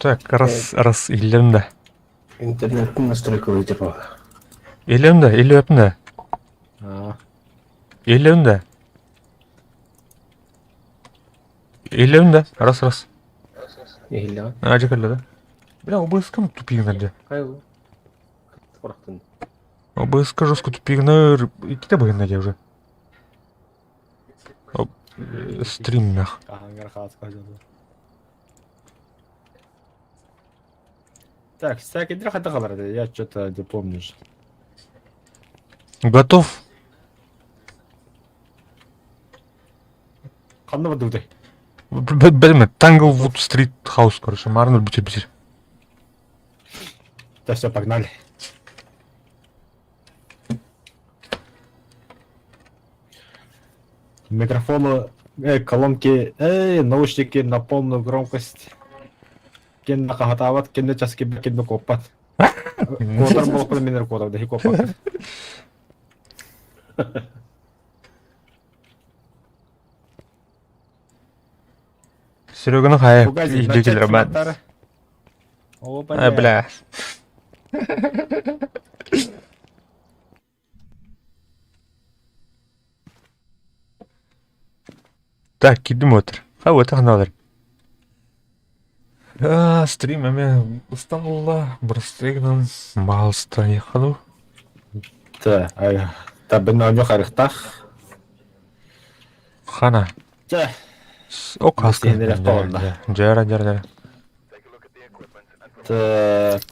Так, раз, раз, иһиллэбин да. Интернеттин настройкалыы типа. Иһиллэбин да, иһиллэбэппин да. Аа. Иһиллэбин да. Иһиллэбин да, раз, раз. Иһиллэҕин. А, дьэ кэллэ да. Бля, ОБС-кам тупигнар дьэ. Хайа Курахтын. ОБС-ка жестко тупигнар. Иккитэ быһынна дьэ уже. Стримнах. Так, всякий я что-то не помню. Готов. Ханна бардыбытай? Бэлме, Tanglewood Street House, короче, Марнер бүтер бүтер. Да все, погнали. Микрофоны, колонки, наушники на полную громкость. Кенна хахатаабат, кенна часки кенна куоппат. Куотар буолпун минер куотар, дахи куоппат. Сереганы хайа илдьэ кэлэр О, бля. Так, киирдим отыр. Ха, вот ханалар. А, стрим эме усталла, бырастыгынан баалста ехаду. Да, ай, табын оонньуу харыхтаах. Хана. Чэ. О, каска. Сиэннэрэх тоҕонно. Дьара, дьара, дьара. Так.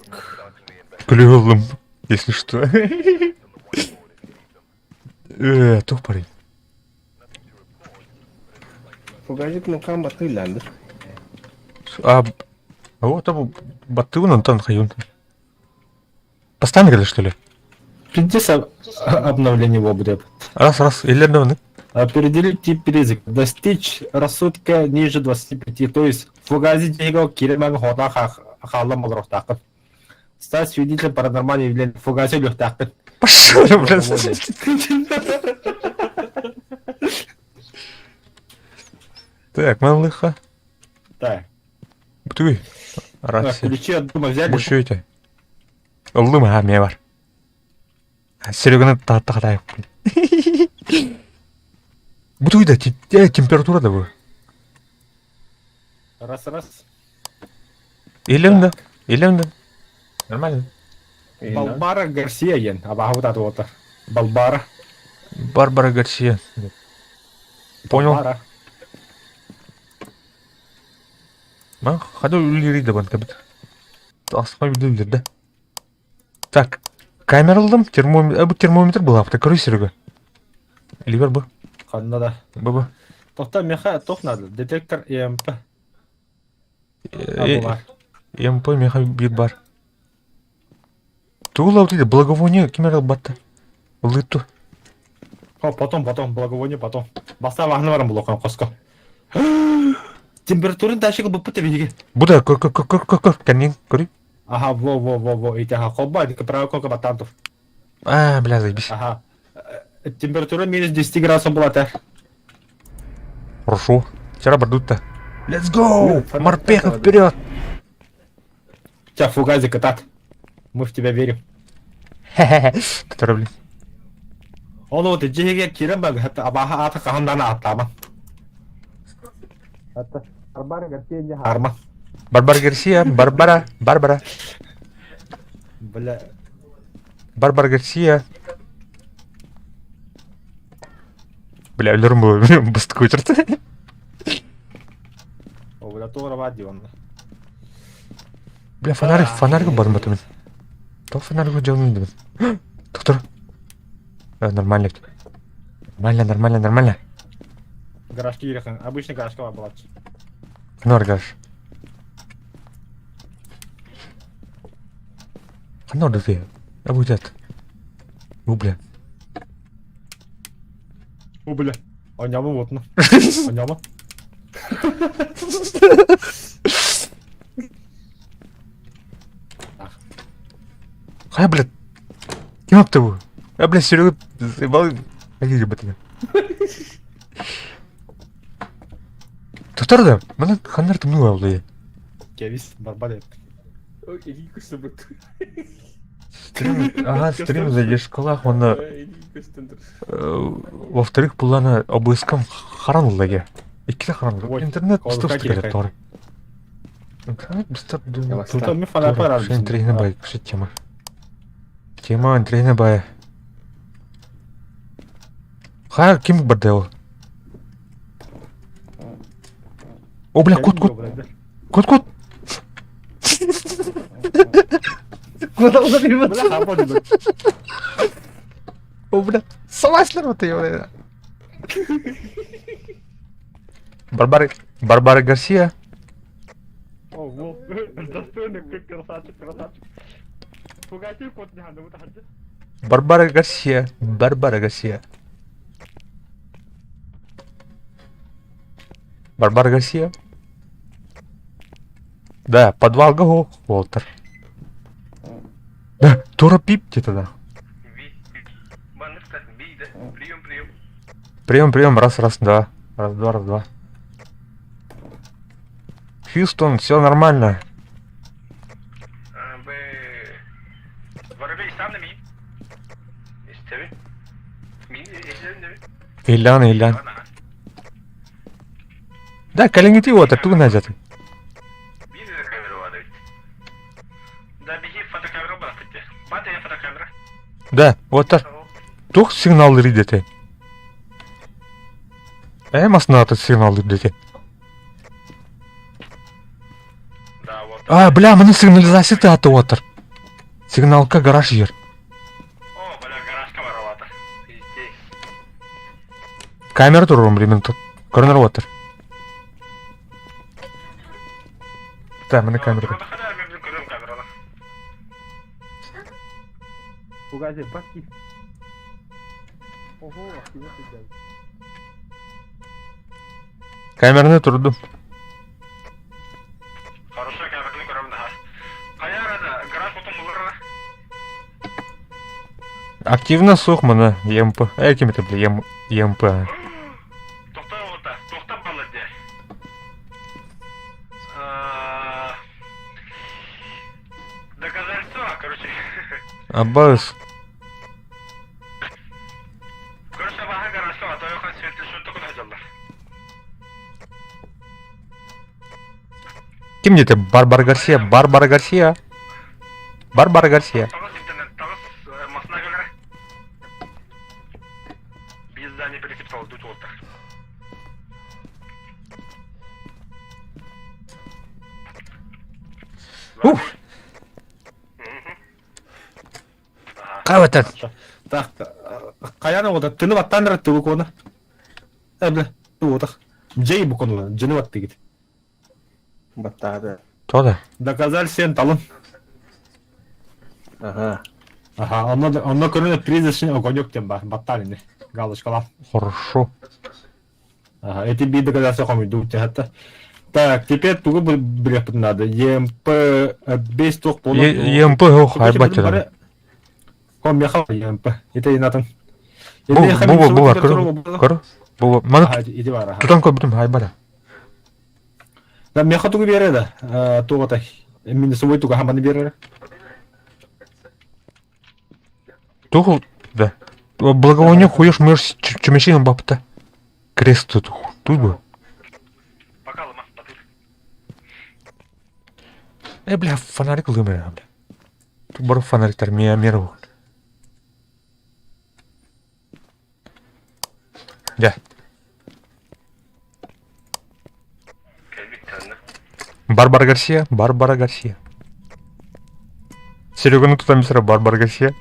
Күлүгүллум, если что. Тух парень. Фугазик нукам баттыылаанды. А, вот абу баттыгын онтон хайун. Постоянно говоришь, что ли? Пиздец обновление его будет. Раз, раз, или одного. Определить тип ризик. Достичь рассудка ниже 25, то есть фугази дигал киреман хота халам олорохтааххын. Стать свидетелем паранормальных явлений. Фугази өлүөхтааххын. Пошел, блядь. Так, малыха. Так. Бутуй. Рация. Ключи от дома взяли. Бушуйте. Ыллым аха миэ бар. Сереганы таатта хатаайыппын. Бутуй да температура да бу. Раз, раз. Илем да. Илем да. Нормально. Балбара Гарсия ен. Абаһабыт аты уота. Балбара. Барбара Гарсия. Понял. Балбара. Ман хада үллери да банка бит. Асқа үллер да. Так, камера ыллым, термометр, бу термометр была, көрүй Серега. Ливер бу. Ханна да. Бу бу. Тохта меха тох надо. Детектор ЭМП. А, ЭМП меха бир бар. Тугул дейді благовоние ким эрэ батта. Ылытту. О, потом, потом, благовоние потом. Баста вахны баран булокан коско. Температурын дальше буппут биһиги. Бу да көр көр көр көр көр кэннин көрүй. Ага, во, во, во, во, ити ага, холба, правый кнопка батантов. А, бля, заебись. Ага. Температура минус 10 градусов была, так. Хорошо. Вчера бардут-то. Let's go! Морпехов вперед! Тебя фугазик так. Мы в тебя верим. Который, блин. Ол вот дьиэгэ киирэн барбыт абааһы аата хаһан даҕаны ааттаама. Барбара Гарсия Арма. Барбара Гарсия, Барбара, Барбара. Бля. Барбара Гарсия. Бля, өлөрүм бу быстык көтөртө. О, бля, туора баар дии онно. Бля, фонарик, фонарик барым батымын. То фонарик дьонун дибин. Доктор. Нормально. Нормально, нормально, нормально. Гаражка киириэхин. Обычный гаражка бар буолааччы. Ханна гараж. Ханна ордуты. А будет. У, бля. О, бля. Оонньообун уотуна. Оонньоомо. Хайа, блядь. Ким апты бу? А, бля, Серега заебал. Айыы батына. Тутар да, мана ханнар тымныы буолла. Кэбис, барбат эбит. Илии көстүбүт. Стрим, ага, стрим задержкалаах уонна во-вторых, буллана обыскам харан ылла Иккитэ харан Ой, Интернет колбаска быстар киирэ тоҕо. Интернет быстар Тут ми фонарь пора. Интересно бай, что тема. Тема интересно бай. Хайа ким барды ол? О, бля, кот, кот, кот, кот. Куда Бля, О, бля, саласлар вот ее. Барбара, Барбара Гарсия. Ого, достойный красавчик, красавчик. Фугасив кот не Барбара Гарсия, Барбара Гарсия. Барбара Гарсия. Да, подвал Гого, Уолтер. Да, Тура Пип где-то, да. Прием, прием. Прием, прием, раз, раз, два. Раз, два, раз, два. Хьюстон, все нормально. Илян, Илян. Да, калингити вот, тугу назад. Да, вот так. Тух сигнал ридете. Э, масната сигнал ридете. А, бля, мне сигнализация аты отыр. Сигналка гараж ер. О, бля, гараж камера Пиздец. Камера турурум, блин, тут. Коронер отыр. Да, мне камера. Фугасив, батки. Ого, охуеть, Камераны турдум. Хорошо, камераны көрөм да. Кая арада гараж отун булар Активно сух мына ЕМП. Э, кем это, бля, ЕМ... ЕМП. Тохтой ота, тохтап балады. Доказательства, короче. Аббас. Короче, баха гаражка, а то я светле шутку куда Ким где-то Барбара Гарсия, Барбара Гарсия. Барбара Гарсия. Ух. Каватан. Так, каяны ода тыны баттан тугу кона. Эбle, тугу Джей букону, джины баттыгит. Баттаады. Тода. Доказали сен талын. Ага. Ага, онно онно көрүнө призрачный огонек тем бар, батталины. Галочкалар. Хорошо. Ага, эти би доказательства хомуйду хатта. Так, теперь тугу билеп надо. ЕМП 5 ток болот. ЕМП ох, айбат. Ком меха ЕМП. Это и натан. Бу бу бу бар, көр. Көр. Бу маны Иди бар. тутан көрбүтүм айбата. Да меха тугу бере да. Тугата. Мин собой туга хаманы бере. Тухул, да. Благовоние хуешь мышь чумешин бапта. Крест тут. Тут бы. Э, бля, фонарик лымы, бля. Тут бар фонарик мия меру. Да. Барбара Гарсия, Барбара Гарсия. Серега, ну тут там Барбара Гарсия.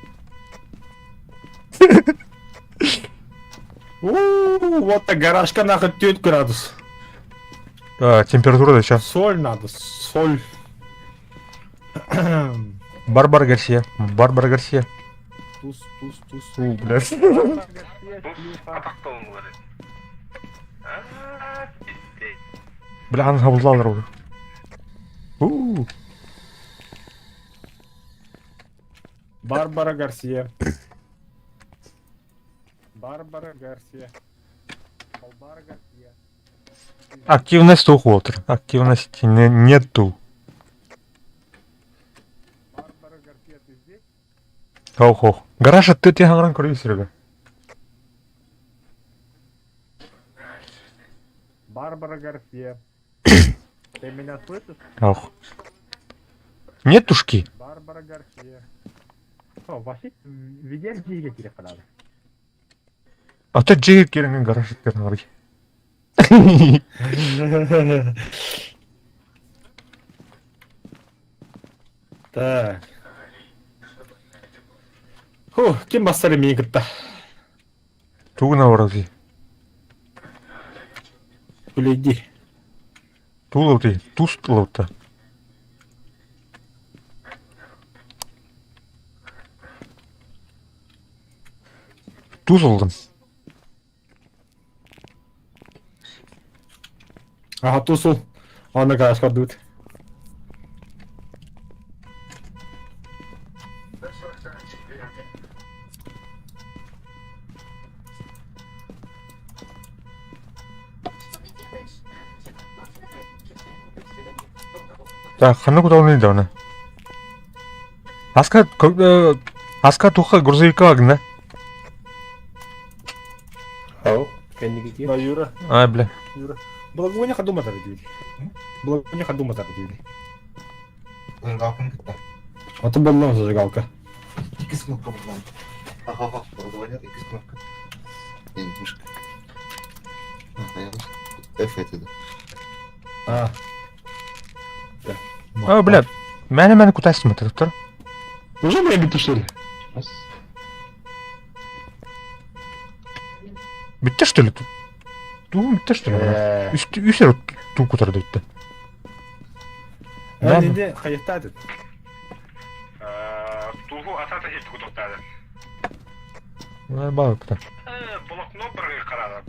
Вот так гаражка нахуй 4 градус. А, температура да сейчас. Соль надо, соль. Барбара Гарсия, Барбара Гарсия. Туз, туз, туз. У, бля. Бля, она хабыллалар уже. У. Барбара Гарсия. Барбара Гарсия. Барбара Гарсия. Активность ух, Уолтер. Активности не, нету. Хоох-хоох. Гараж аттыы тиһаҥыран көрүү сиргэ. Барбара Гарсия. Ты меня слышишь? Ох. Нетушки. Барбара Гарсия. О, вообще, видел дьиэгэ киирэ хараада. Ата дьиэгэ киирэн гараж аттыыр Так. Фу, ким бассар миин кытта? Тугуна барабый? Күлэйдии. Туулабытый? Туус ылабыта. Туус ыллым. Аха, туус ыл. Онно гаражка ордубут. Так, ханна куталын даҕаны. Аска аска туха грузовика гына. Ау, кэнники Да, Юра. А, бля. Юра. Благовония думатар диили. Благовония думатар диили. Зажигалканы кытта. Аты боллон зажигалка. Иккис кнопка булган. Ага, благовония иккис кнопка. Не, мышка. F это да. А. А, бля. Мэне мэне кутайсың доктор. Уже мы тушили? Бүттэ что ли? Туу бүттэ что ли? Үс үс туу кутарды бүттэ. Инде хайыктады. Тугу атата хит кудуктады. Бабыкта. Блокнот бір қарады.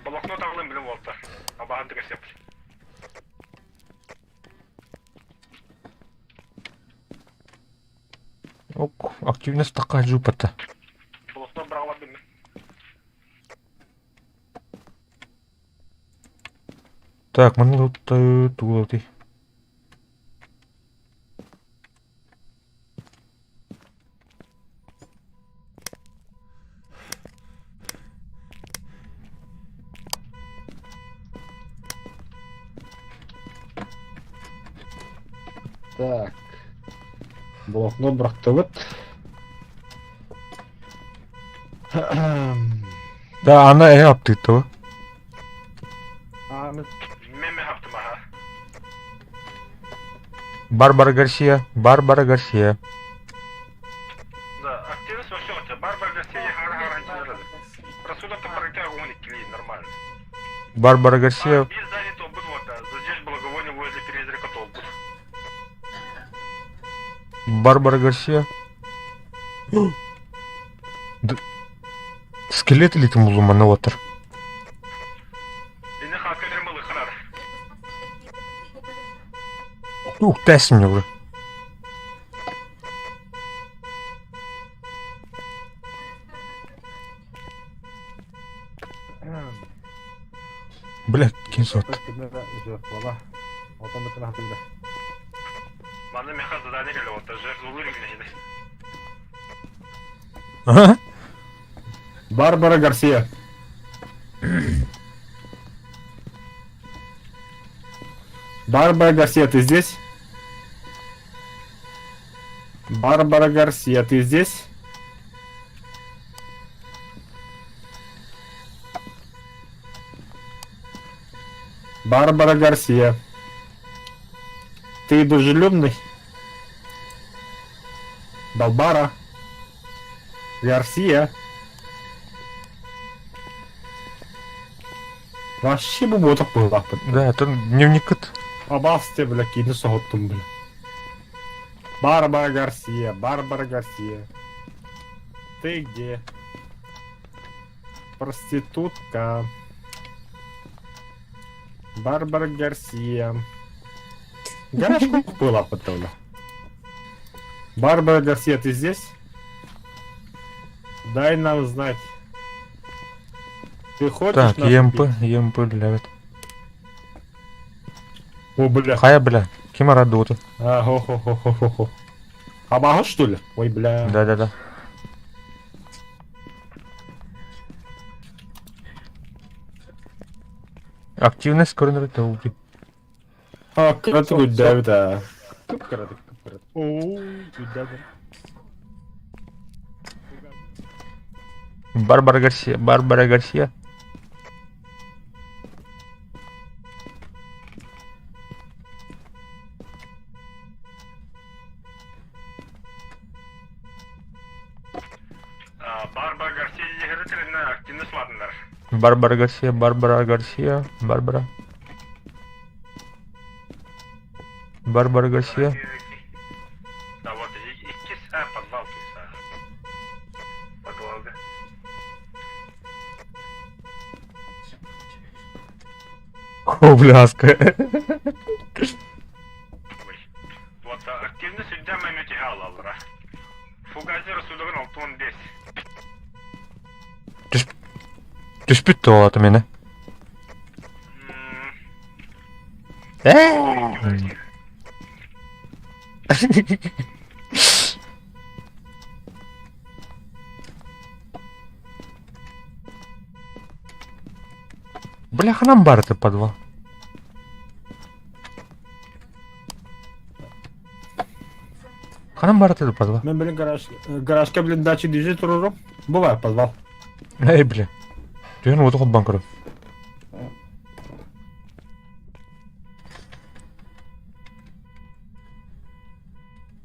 Блокнот алым білім болды. Абахан дегесеп. Ок, активность такая жупата. Блокнот бір ала білмін. Так, маны туулабытый. Так. Блокнот бырахтыбыт. Да, она э аптыттыба. Мен мен хаптым аха. Барбара Гарсия, Барбара Гарсия. Да, активность вообще вот Барбара Гарсия хара-хара Рассудок барыка уникли нормально. Барбара Гарсия. Биир здание толбут вот, здесь благовоние возле призрака толбут. Барбара Гарсия. Скелет или там улуманаватор? Ini хаска дермалы ханар. Ух, тәсім мне уже. Бля, кин сот. Маны меха задание келе вот, жертву лыригне. Ага. Барбара Гарсия. Барбара Гарсия, ты здесь? Барбара Гарсия, ты здесь? Барбара Гарсия. Ты дружелюбный? Балбара. Гарсия. Вообще бу ботак буоллахпыт. Да, это дневникыт. Абасте, бля, кини соһуттум, бля. Барбара Гарсия, Барбара Гарсия. Ты где? Проститутка. Барбара Гарсия. Гараж буоллахпыт, бля. Барбара Гарсия, ты здесь? Дай нам знать. Ты хочешь Так, нас ЕМП, убить? ЕМП, бля. О, бля. Хая, бля. Ким арадуты? А, хо-хо-хо-хо-хо. Абааһы что ли? Ой, бля. Да-да-да. Активность көрүнэр это А, кыратык үрдээбит аа. Кып-кыратык, кып-кыратык. Оо, үрдээбит. Барбара Гарсия, Барбара Гарсия. Барбара Гарсия ехеритиринэ активность улаатыннар. Барбара Гарсия, Барбара Гарсия, Барбара. Барбара Гарсия. Да вот, иккис подвал тут. Подвалга. О, бляска. Вот активность үрдэ мөмөтүһэ алаллара. Фугазер судугун 65. Түспүт туолата мені. Бляха, нам бар это подвал. Ханан бар это подвал. Мен блин гараж, гаражка блин дача дежи турурум. Бывает подвал. Эй, бля. Түһэн уоту холбоон көрө.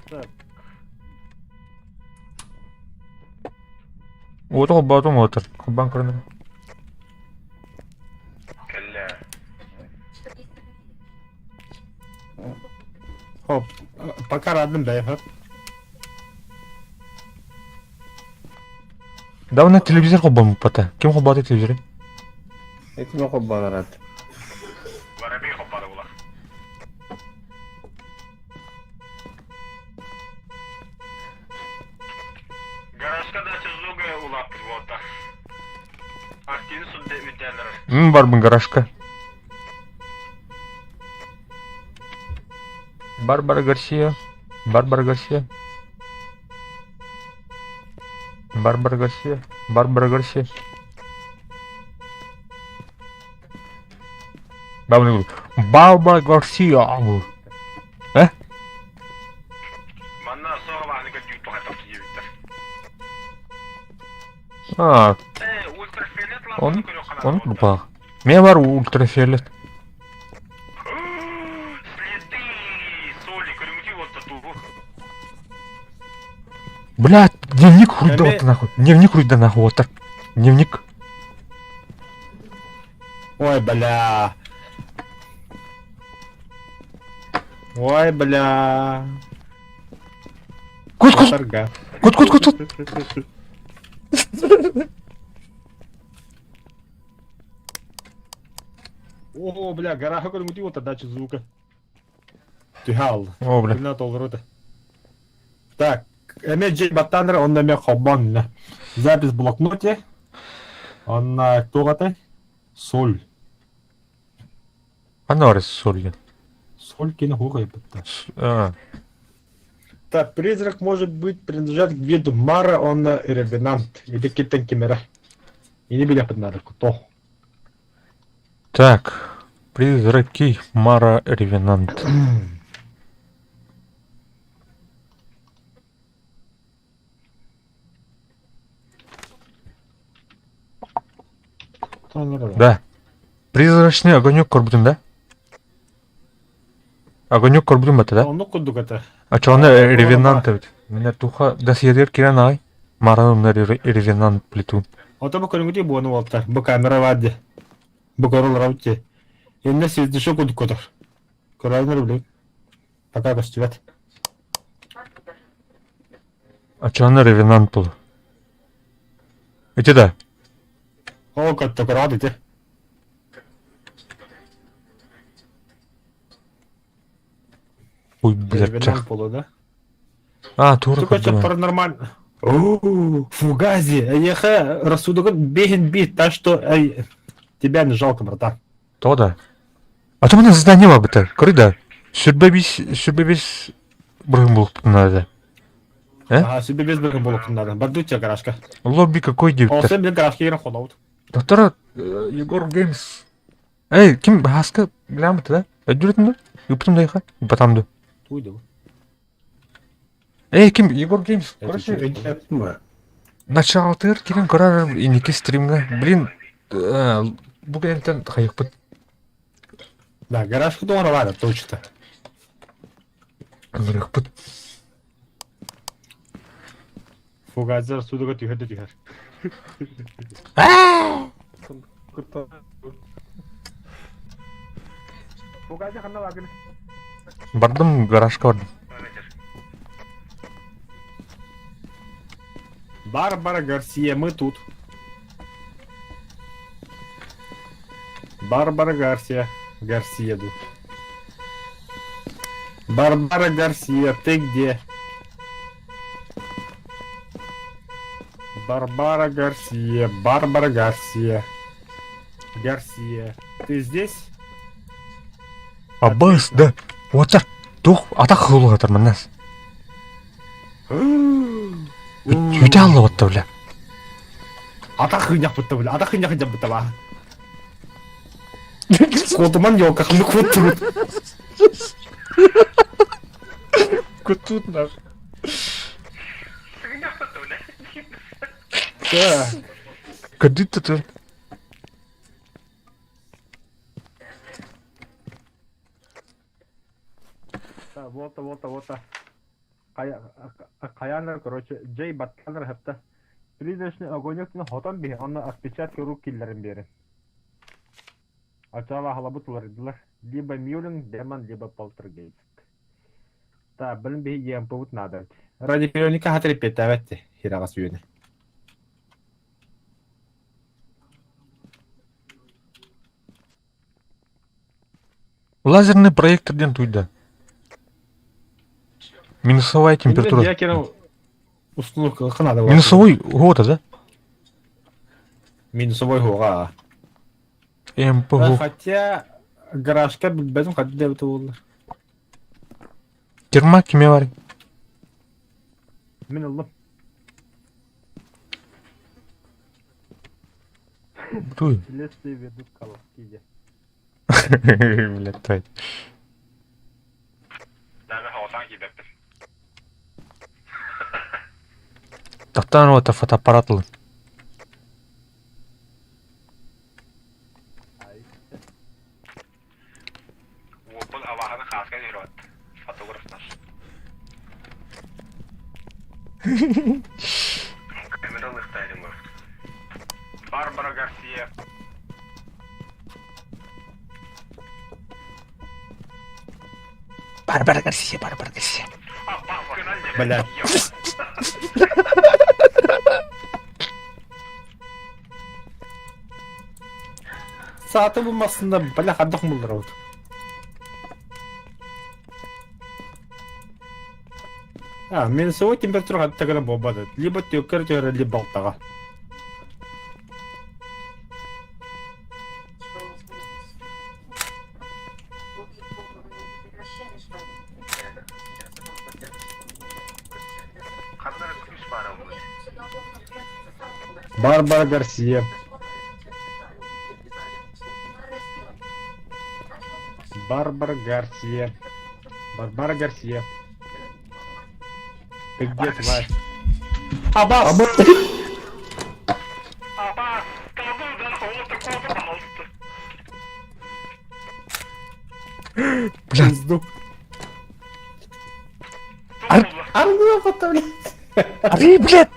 Так. Уоту холбоотум уотар. Холбоон көрөн. Кэллэ. Хоп, пока радым да, хоп. Давно телевизор холбоммуппата. Ким холбоото телевизоры? Этими холбоон рад. Воробей холбоото була. Гаражка дача звуга улааппыт буолта. Активный судья үрдээн эрэр. М барбын гаражка. Барбара Гарсия. Барбара Гарсия. Барбара Гарсия. Барбара Гарсия. Барбара Гарсия. Э? Манна суох аныга дьүүт тухай тахсыйбыттар. А, Э, ультрафиолет он, лампаны көрүөххэ он наада буолта. глупах. Мен бар ультрафиолет. Следы соли көрүҥүтүй буолта туугу. Бля, дневник хуйда Эми- вот нахуй. Дневник хуйда нахуй вот так. Дневник. Ой, бля. Ой, бля. Кут, кут, Каторга. кут, кут, кут, кут. О, бля, гора көрүҥүтүй буолта дача звука. Түһэ О, бля. Күнэ толорута. Так, эме Джей Баттанер, он на холбон. Запись в блокноте. Он на кто это? Соль. Анорис сольген. Соль кино бітті. А, Так, призрак может быть принадлежать к виду Мара, он ревенант. Или китен кемера. И не биле надо, кто. Так. Призраки Мара Ревенант. Да. Призрачный огонек көрбүтүм да? Огонек көрбүтүм бата да? Оннук курдук это. А чоны ревенант эбит. Мене туха досьедер кирен ай. Мараны ревенант плиту. Ото бу көрүҥүтүй буону буолтар. Бу камера баар Бу көрөр рабытте. Инне сиздиши курдук көтөр. Көрөөнөр билик. Пока көстүбэт. А чоны ревенант был. Эти да. О, көттө көрөөд ити. Ой, блядь. Ревенант болу, да? А, тура Только что көрдүм. паранормально. О, Фугази, еха, рассудок бегин бит, так что эй, тебя не жалко, братан. То да. А то мене задание бар бит. Көрді. Сүрбе бис, сүрбе бис бұрын болып надо. Э? Аха, сүбэ без быргын болуктуннары. Бардучча гаражка. Лобби какой Ол диэбиттэр. сен били гаражка киирэн хонобут. Доктор Егор Геймс. Эй, ким Баһааска билээммит да? Өйдүүрүтүн да? Ыыппытым да ыйха? Батам да. Туй да бу. Эй, ким Егор Геймс? Короче, Өйдөөппүн ба? начаалтыгар киирэн көрөр инники стримҥа. Блин, бу кэнниттэн хайыхпыт. Да, гаражка доҕоро баар точно. Ынырыахпыт. Фугазер судуга түһэр да түһэр. Фугазер ханна бааргын? Бардым гаражка бардым. Барбара Гарсия, мы тут. Барбара Гарсия. Гарсия тут. Барбара Гарсия, ты где? Барбара Гарсия, Барбара Гарсия. Гарсия, ты здесь? Аббас, да. Уотар. Туох атах хылугатар маннас. Үтэ аллыбатта бля. Атах хынньахпытта бля, атах хынньах дьаббыта ба. Куотуман елка ханнык куоттубут. Кутут нах. Да. Кадыт ты. Вот, вот, вот. Хайааннар, короче, Джей баттанар хатта. Призрачный огонек хотон биһи, онно отпечатки рук киллэрин биэрин. Ачаала халабыт уларыйдылар. Либо Мюллинг, демон, либо полтергейст. Так, блин, биһи ЕМП-бут надо. Радиоперионика хатыр эппиэттээбэт хираҕас үөнэ. Лазерный проектор диэн туйда. Минусовая температура. Установка надо. Минусовой года, да? Минусовой года. МПГ. Хотя гаражка билбэтим хат диэбит буолла. Терма киме бар? Мин ыллым. Туй. Следствие ведут колоски. Блядь, тай. Тахтан вот фотоаппарат ылын. Уоппун абааһыны хааска түһэрбэт. Фотограф наш. Камера лыхтайдым Барбара Гарсия. Барбара Гарсия, Барбара Гарсия. Бля. Сааты булмасында бля хаддах булдырабыт. А, минусовой температура хатта гына буолбат. Либо түөккэр түһэрэ, либо балтаҕа. Барбара Гарсия. Барбара Гарсия. Барбара Гарсия. Ты где, тварь? Абас! Абас! Табыл да, вот такого, пожалуйста. Бля. Пизду. Ари, блядь!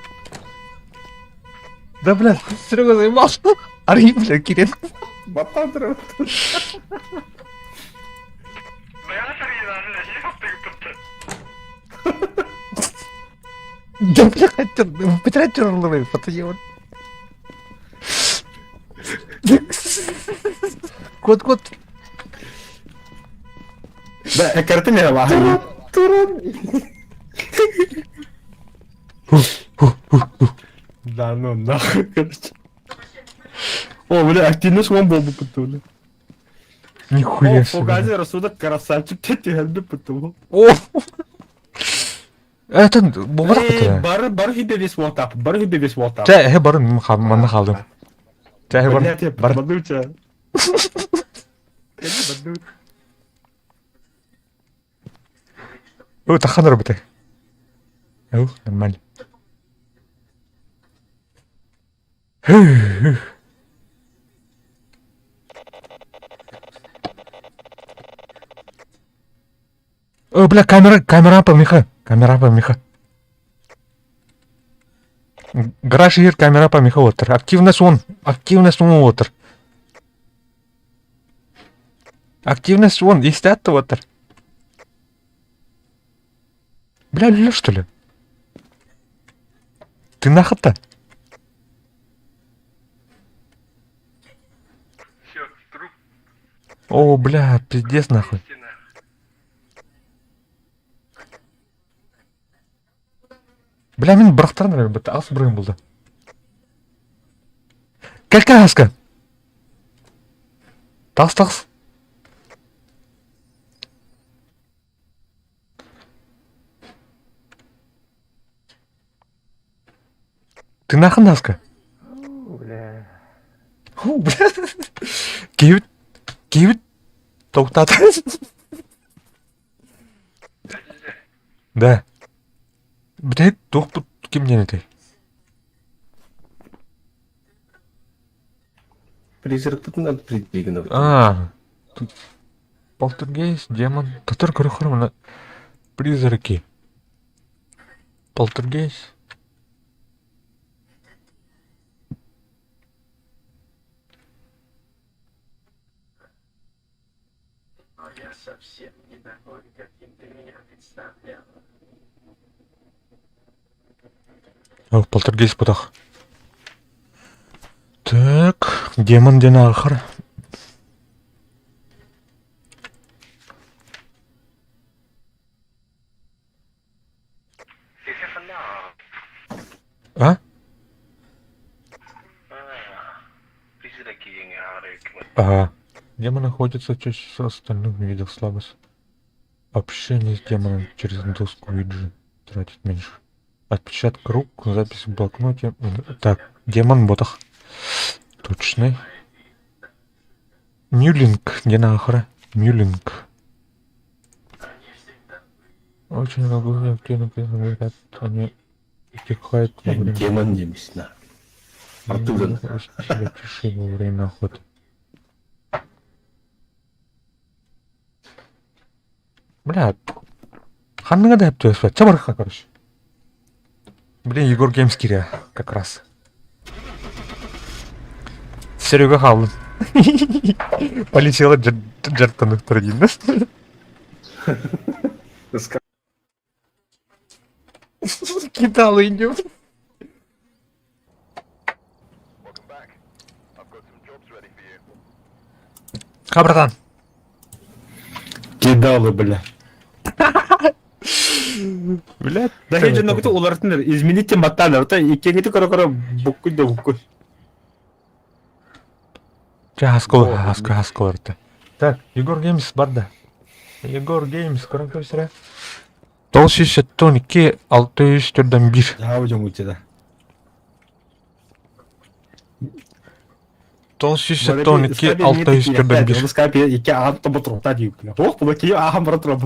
Да, блядь, Серега заебался. Ари, блядь, Кирилл. Батан Да, бля, хотел, потерять тяжелый, потоел. Кот, кот. Да, картина лагай. Да ну нахуй, короче. О, бля, активность вон бомбу потули. Нихуя О, себе. Фугази рассудок красавчик, ты тебе потул. О! Это буолбатах Э, бары бары хибе вес уолтаап, бары хибе вес уолтаап. Чэ, эһэ бары манна хаалдым. Чэ, эһэ бары. Бар. Бандуча. Ой, тахан работай. Ух, нормально. О, бля, камера, камера помеха. Камера помеха. Гараж иһир камера помеха отыр. Активность он. Активность он отыр. Активность он. Истят отыр. Бля, люля, что ли? Ты нахуй-то? Все, труп О, бля, пиздец нахуй. истина. Бля, мин бырахтаран эрэр бытта ас бырыым булда. Кэлкэ хаска. Тас тас. Ты нахуй наска? Бля. О, бля. Киһибит киһибит токтаата. Да. Бүтэһик туохпут ким диэн этэй? Призракпытын определили. А, тут полтергейст, демон. Татар көрөхөр мына призраки. Полтергейст. Но я совсем не такой, каким ты меня представляла. О, полтергейст бутах. Так, демон диэн аахар. А? Ага. Демон находится чаще всего остальных видов слабость. Общение с демоном через доску Уиджи тратит меньше. Отпечаток рук, запись в блокноте. Так, демон ботах. Точный. Мюлинг, не нахара. Мюлинг. Очень много активно говорят, они утекают во время... Демон немесна. Артурын. Себя тиши во время охоты. Бля, ханныга да өптөспө. Чабарха, короче. Блин, Егор Геймс киря, как раз. Серега хаалын. Полетела жартанық тұр деймін. Кидал идет. Ха, братан. Кидалы, бля. Бля, Да я же ногту улартыныр. Измените матаны. Это иккеңити көрө-көрө буккуй да буккуй. Ча, хаскол, хаска, хаскол эрте. Так, Егор Геймс барда. Егор Геймс, көрөн көбүсүрэ. 972 641. Я уйдем у тебя. 972 641. Скайпе икки аан тоботурта диюк. Ох, бу ки ахан бара тура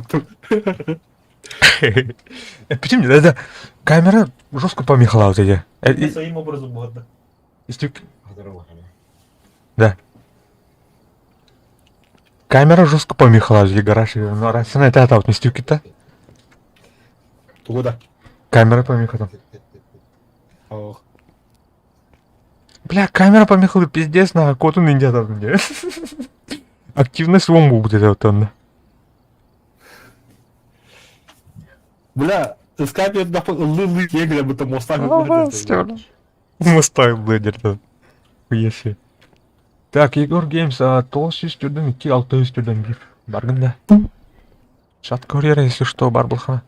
Почему это камера жестко помехала вот эти. Своим образом ладно. Да. Камера жестко помехала гараж. Ну, раз она это вот не стюки-то. Тугуда. Камера помеха там. Ох. Бля, камера помехала, пиздец, на коту ниндзя там где. Активность вон будет это вот он. Бля, скайпе ыллы егля будто моста. Моста бледер Хуеси. Так, Егор Геймс, 942 641. Баргын да. Чат курьера, если что, бар булха.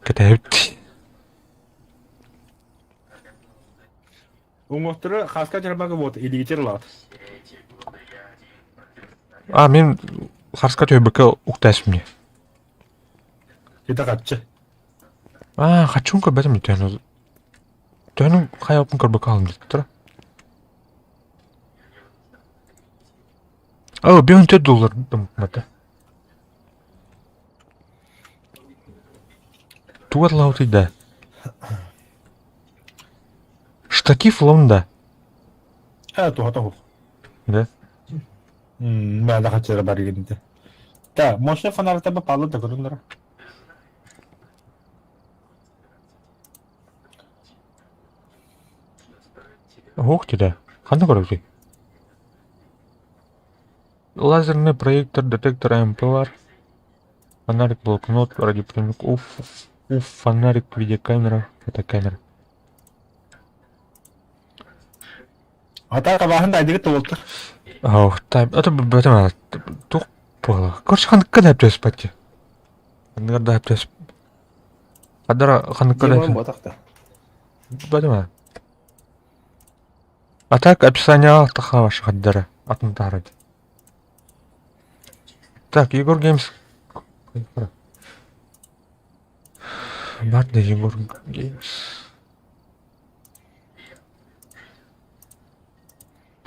Катают. Уңоқтыры хаска жармагы вот, илигитер лат. А, мен харска төбөкө уктас мне. Это катчы. Аа, хаччын көрбөтүм төһөнү төһөнү хайаппын көрбөккө хаалым диттара. Оо, 54 доллар мата. Тугар лаутый да. Штатив лонда. Э, туһата хух. Да. Мэ хаччара бар гинте. Та, мощный фонарь таба палы да көрүндөр. Ох тебя. Ханна көрөбүтүй? Лазерный проектор, детектор МП бар. Фонарик, блокнот, радиоприемник, уф, уф, фонарик, видеокамера, фотокамера. Ата табаһын да айдыгыт толуктар. Ох, та, это бэтэ тух буола. Короче, ханыкка да түспэт. Ханныгар да түс. Хадара ханыкка да. Димон ботахта. Бэтэ А так описание таха ваша хаддара. Атын таарад. Так, Егор Геймс. Бар да Егор Геймс.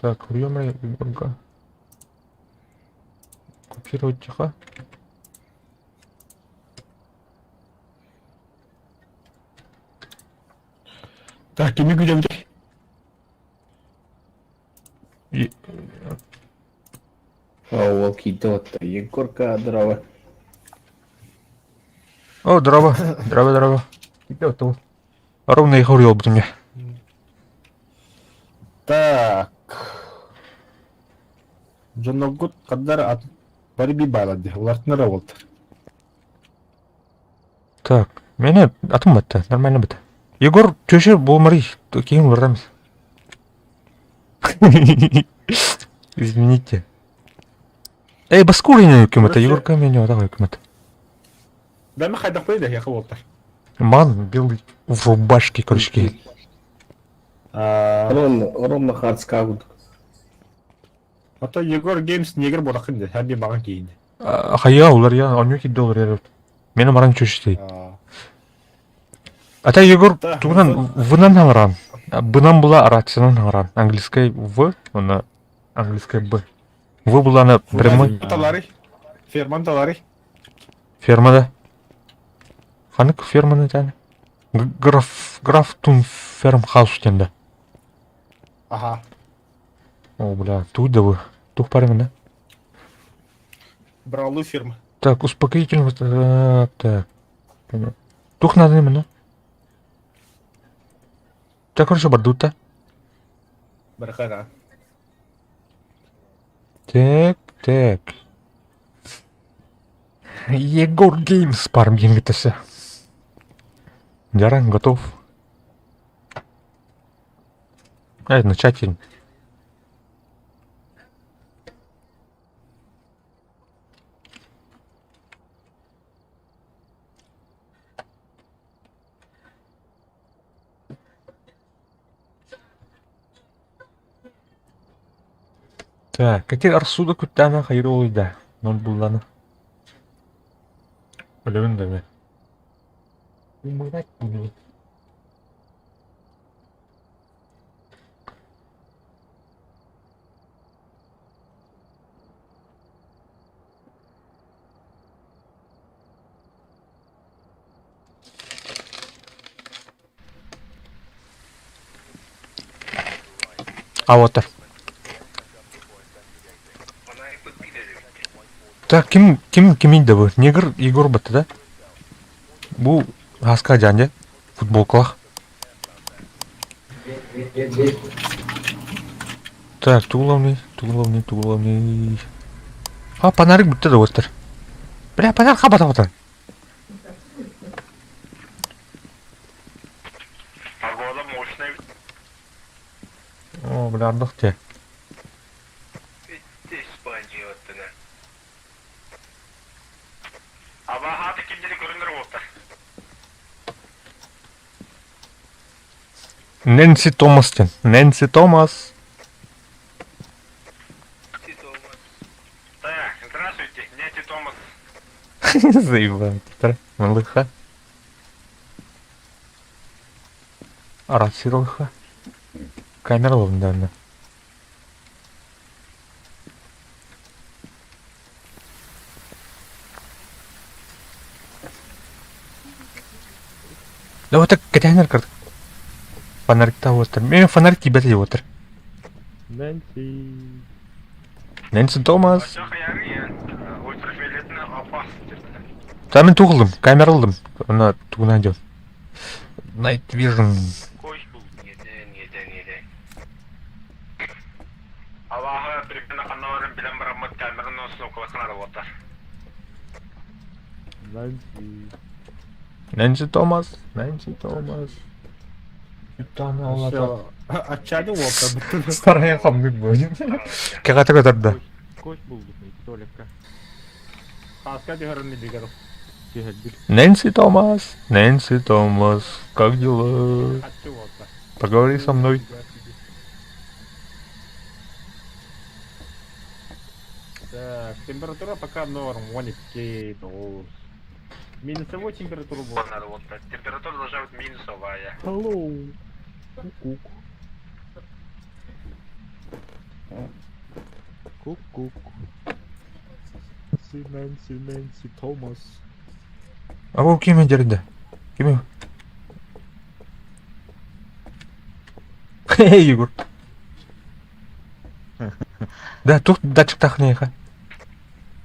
Так, прием Егорка. Копировать тихо. Так, кими күтөбүт? И... Ол киирдэ отта. Егорка дрова. О, здорово. Здорово, здорово. Киирдэ отта Ровно Егор елбут мне. Так. Дьонноргут хаддар ат бары би баалар дии. Улартынара буолтар. Так, меня атым батта, нормально бит. Егор, чөшө болмарый, кийин барамыз. Извините. Эй, баскурин өкүмөт, Егор камень атак өкүмөт. Да мен хайдахпай да яка буолтар. Ман белый в рубашке, короче. Рон, ровно хардска курдук. Ото Егор Геймс негр буолахын де, хәби маған кейин. Хайа, улар я, он юки доллар я. Мени маран чөштэй. Ата Егор тугунан вынан хаҥаран. Бынан була рациянан хаҥаран. Английскай В, она английская Б. В была на прямой. Талары. Ферман талары. Фермада. Ханык ферманы тәне. Граф Графтун ферм хаус тенде. Ага. О, бля, тут да вы. Тух парень, да? Бралу фирма. Так, успокоительный... Так. Понятно. Тух надо именно. Так, хорошо, бардута. Бархара. Так, так. Егор Геймс парм генгетесе. Жаран готов. Ай, начать. Так, какие арсуда куттана хайролыда. Нол булланы. Өлөбүн да мен. Умырать буду. Аватар. Так, ким ким кимин да бу? Негр Егор батты да? Бу Хаска жан футболкалах. Так, туглавный, туглавный, туглавный. А, фонарик бүтті да отыр. Бля, фонарь хабата отыр. Погода мощная. О, бля, ардах те. Испания оттына. Аба хаты кимдери көрүнөр болуптар. Нэнси Томас тен. Нэнси Томас. Так, здравствуйте, Нэнси Томас. Заебал. Малыха. Рациялыха. Камера ылынна. Да вот так кэтэһэн кырдык. Фонарикта уоттар. Мен фонарик тиийбэт уоттар. Нэнси. Нэнси Томас. Та мен туох ыллым, камера ыллым. Аны тугунан дьон. Night Vision. Алааһы примерно ханна барын билэн бараммыт камераны установкалахан аралатар. Нэнси. Нэнси Томас, Нэнси Томас. Отчаянный уолта. Старая хамнык будет. Кэҕэтэ көтөрдө. Кость булдум, туалекка. Хаска түһэрин билигэр. Түһэрбит. Нэнси Томас, Нэнси Томас, как дела? Хаччы уолта. Поговори со мной. Так, температура пока норм, 12 долларов. Минусовой температура была. Надо вот так. Температура должна быть минусовая. Hello. Ку-кук. Ку-кук. Нэнси, Нэнси, Нэнси, Томас. А ол ким дерде? Ким? Эй, Егор. Да, тух датчик тахнеха.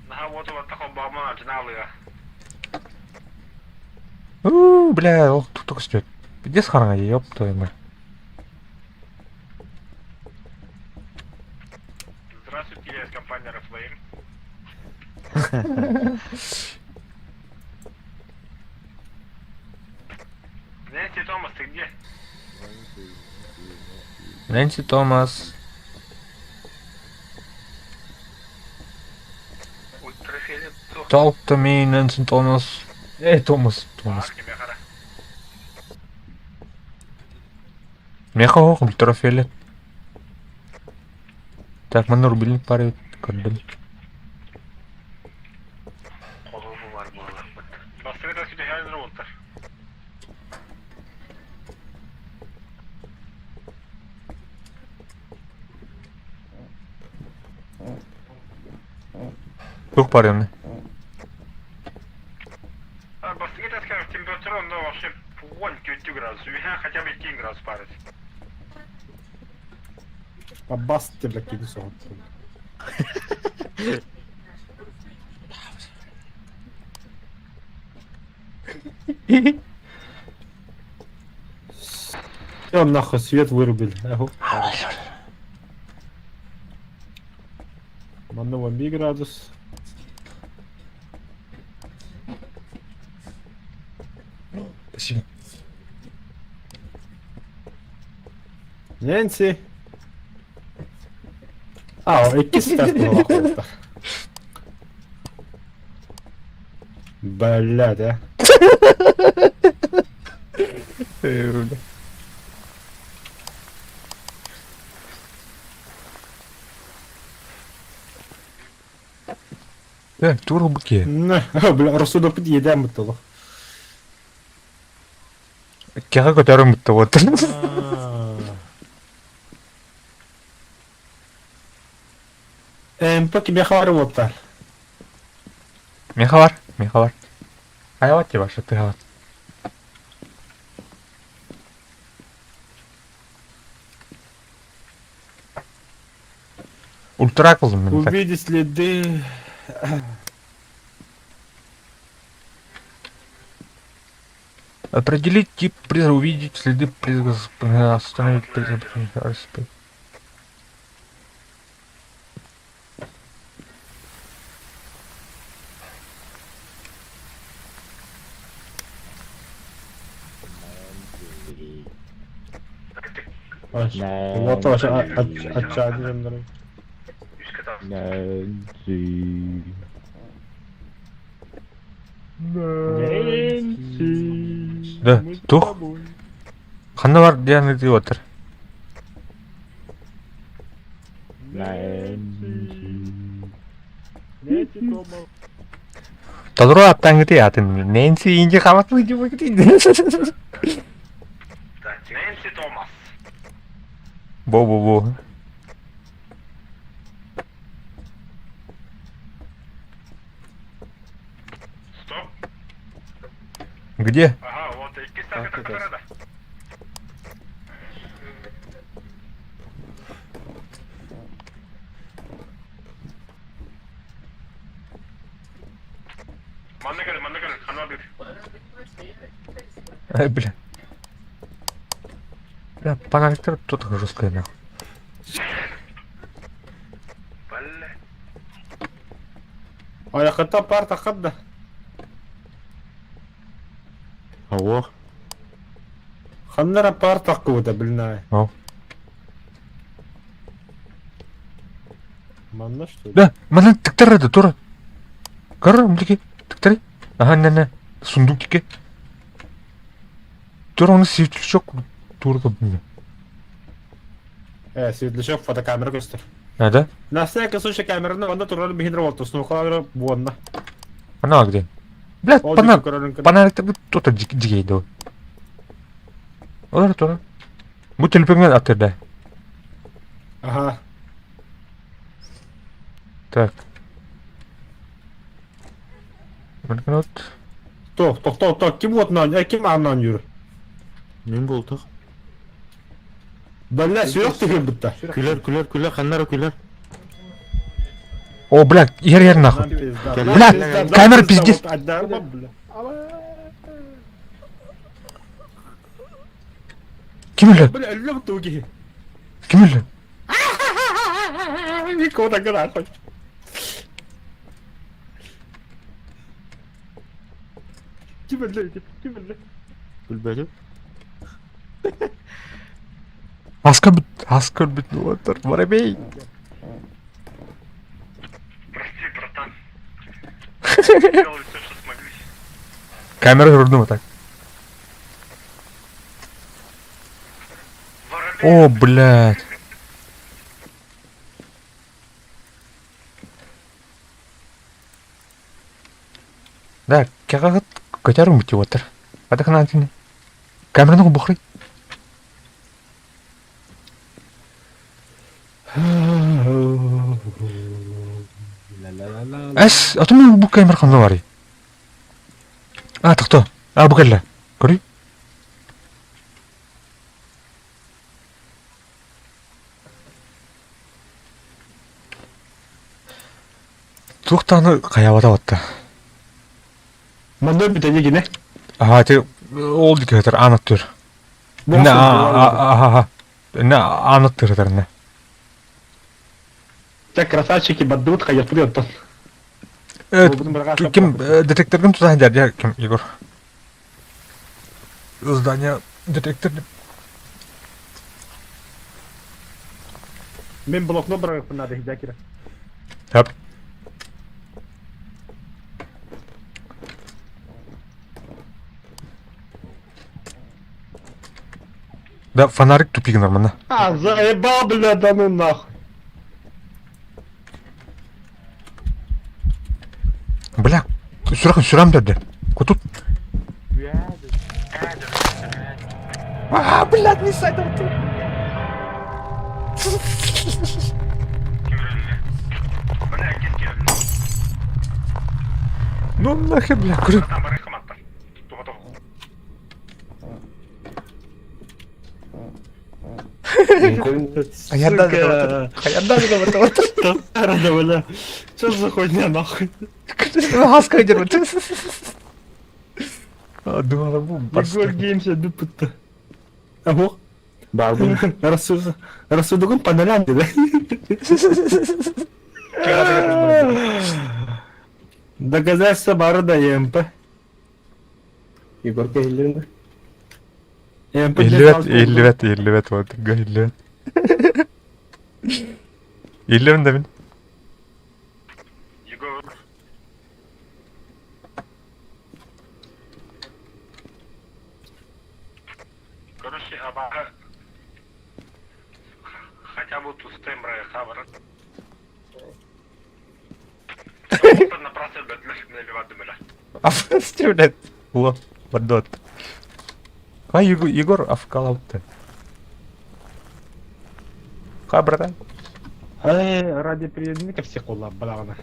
Наха вот вот такой бабма жиналыга. У, бля, ол тух только стоит. Пиздец харanga, ёб твою мать. Здравствуйте, я из компании Oriflame. Нэнси Томас, ты где? Нэнси Томас. Ультрафиолет. Talk to me, Нэнси Томас. Эй, Томас, Томас. Меха оқ, ультрафиолет. Так, манна рубильник парит, көрдүм. Бастыгы да сүтэ болтар. Тух парыны. Бастыгы да скажем, температура, но вообще вон 9 градус, хотя бы 2 градус парит. Аббас тебя кину соғып. Все, нахуй, свет вырубили. Манова ми градус. Спасибо. Нэнси. А, икки стас Блядь, а. Так, тур быке. Бля, рассудок едем бутылы. Кеға көтөрүм бутта вот. МП кime хабары болыптар. Меха бар, меха бар. Аябат тебе башы тыгабат. Ультра кылдым мен так. Увидеть следы. Определить тип призрака, увидеть следы призрака, остановить призрак. РСП. Вот вообще отчаянный. Нэнси. Нэнси. Да, тух. Ханна бар дианы ты отыр. Нэнси. Нэнси Томас. Толору аттаңыты атын. Нэнси инде хаматлы деп Нэнси Томас. Бо-бо-бо. Стоп. Где? Ага, вот иккис так да. Манна кэл, манна кэл, ханна бир. Ай, бля. Бля, фонарик тут жесткая нахуй. Бля. Айакыта пар тахат да. Алло. Ханнара пар тахкыбыта билнай. О. Манна что ли? Да, манан тыктар тура. Көр, милики, тыктары. Ага, не-не, сундук тике. Тура оны светлячок тура кабина. Э, светлячок фотокамера көстөр. А, да? На всякий случай камераны онда турар биһинер болту, снухалары буонна. Она где? Бля, Ол пана, диэки көрөрүн көр. фонарик тут дикий да. Олар тура. Бу телефонга аттырда. Ага. Так. Вот. Тох, тох, тох, тох, ким вот на, ким аннан жүр? Мин болтук. Бля, сүрөх түгэн бутта. Күлер, күлер, күлер, ханнара күлер. О, бля, ер ер нахуй. Бля, камера пиздец. Ким өлө? Бля, өллө туги. Ким өлө? Никого так нахуй. Ким өллө, ким өллө? Күлбәтим. Аска бит, аска бит, отыр, воробей. Прости, братан. Сделали все, что смогли. Камера көрдүм вот так. Воробей. О, блядь. Да, кягагат көтәрүм бити отыр. Ата хана Камераны бухрый. Эс, ата мен бу камера хана бар. А, тохто. А, бу кэллэ. Көрүй. Туохтааны хайабата батта. Манна бүтэ дигине. Аха, те ол дики хатар аан аттыр. Не, аха, Не, аан аттыр хатар не. Так красавчики баддут хайапты оттон. Ким детекторгын тутан дядя ким Егор. Здание детектор. Мен блокнот барагыппын надо хидякира. Хап. Да, фонарик тупик нормально. А, заебал, бля, да ну нахуй. Бля, сүрэх сүрам деді. Кутут. А, блядь, не сайдам тут. Бля, киски. Ну нахер, бля, көрө. Братан, барай хаматтар. Туха, туха. Хаярда да Рада, бля. Что за хуйня нахуй? Хаска идер. Думала, бу Егор Геймс, дупыта. Ого. Барбын. Рассудогун паналянды, да? Доказательства бары да ЕМП. Егор кehillerinde. ЕМП 50 50 50 вот, 50. 50 да мин. Егор. Короче, аба... Хотя бы тут стембра хабар. А, блядь. Ло, подот. А Егор, Егор авкалапты. Ха, братан. Эй, ради приемника всех улап балаҕана.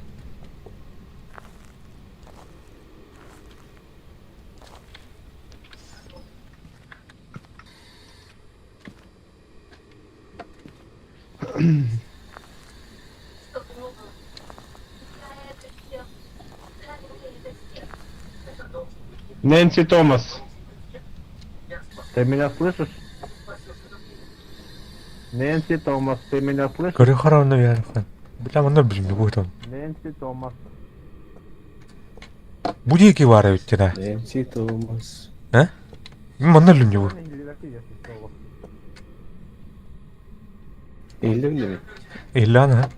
Нэнси Томас. Ты меня слышишь? Нэнси Томас, ты меня слышишь? Көрө хараҕына үөрэх. Бля, манна билим бу там. Нэнси Томас. Бу диэки баар эбит дьэ. Нэнси Томас. Э? Манна билим бу. Иһиллибин Иллан ha.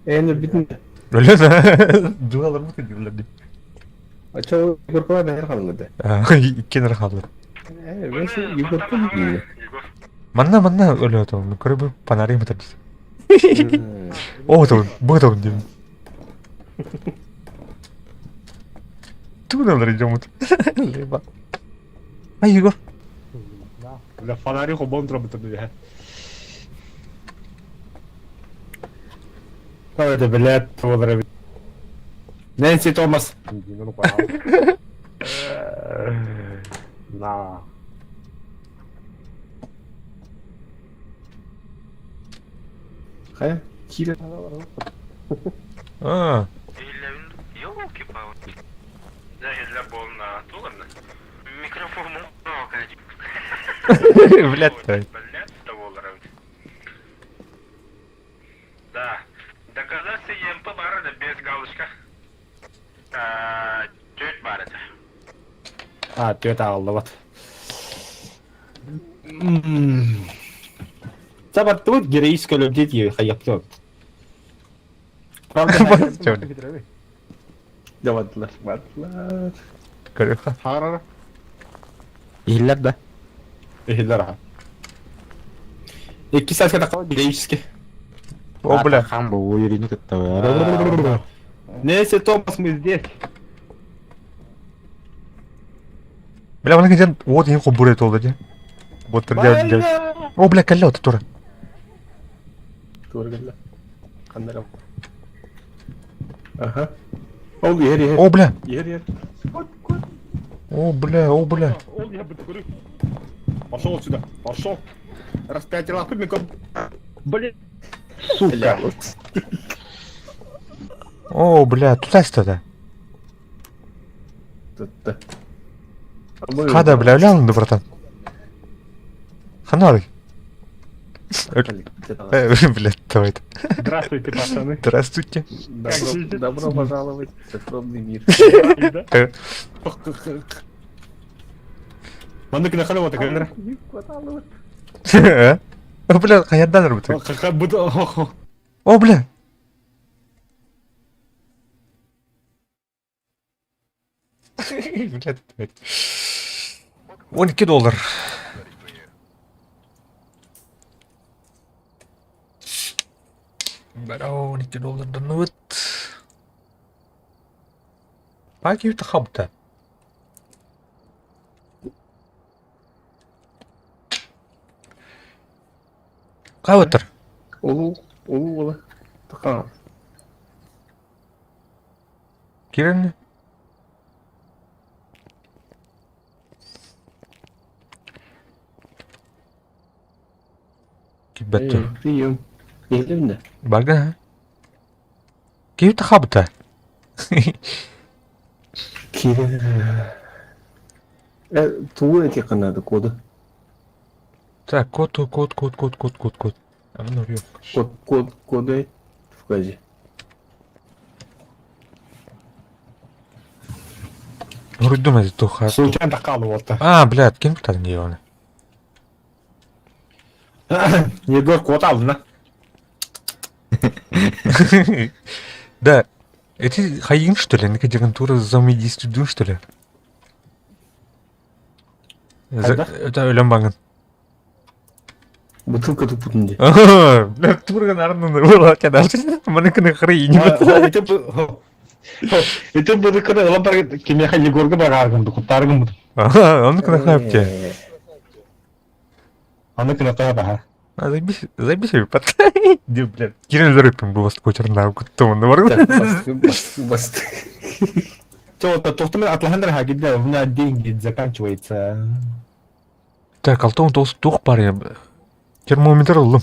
Эн өлбүтүн. Өлөн ha. Дуалар бу дииллэр ди. Ача Егоркала бэһэр халыҥыды. Иккиэн хааллар. Э, бэс Егорка дииллэр. Манна манна өлөөтөм. Көрө бу фонарь мытар дии. О, то бу то дим. Тугун идем. Леба. Ай, Егор. Бля, фонари хобон дробит. Это, блядь, твой Нэнси Томас. На. Хайа, киирэ. А, Елки-палки. Да, я для болна. Ладно. Микрофон блядь. Блядь, долларов. Да. Доказаться ЕМП барада без галочка. Чуть барада. А, ты это вот. Забар тут героическая любовь хайяптёт. Правда? Давадлар, бадлар. Көрө. Харара. Иһиллэр да? Иһиллэр Икки сааска такой героический. О, бля. Хан бу уйрини кытта. Нэнси Томас, мы здесь. Бля, манна кэлэн уот иһин холбуур этэ ол дии. Вот дьэ. О, бля, кэллэ от тура. Туора кэллэ. Ханна эрэ. Аха. Ол иһэр иһэр. О, бля. Иһэр иһэр. О, бля, о, бля. Он я бы Пошел отсюда. Пошел. Распятие лапы миком. Блин. Сука. О, бля, тутас тогда. Тутта. Хада, бля, өлө братан. Ханары. Блядь, давай. Здравствуйте, пацаны. Здравствуйте. Добро, добро пожаловать в цифровный мир. Маннык нахали вот такая. О, бля, хаярдан работает. О, бля. Блядь, блядь. 12 доллар. Бля, 12 доллар донут. Паки хабта. Кауэтер. Улу, улу, улу. Таха. Кирин. Кибетто. Прием. Иһиллибин Бага. Киһи хабта. Киирэ. Э, тугу эти канады коды? Так, код, код, код, код, код, код, код. А ну, рёк. Код, код, коды в газе. Вроде туха. Случайно такал вот. А, блядь, кем там не он. Егор кот на. Да. Эти хаин, что ли? Некадирантура замедистудун, что ли? Хайда? Это өлөн баңын. Бутылка тупутун де. Бля, турган арнын була кедар. Маныкны хры не Это буду когда лампар кимеха Егорга бараргым, куттаргым. Аны кына хапте. Аны кына таа баха. А заебись, заебись под. Ди, блядь. Кирилл Зарыпин был скочерна, куттон. Так, басты, басты, басты. Тоқтымен атлахандар хагида, у меня деньги заканчиваются. Так, алтон тос тух бар Термометр ыллым.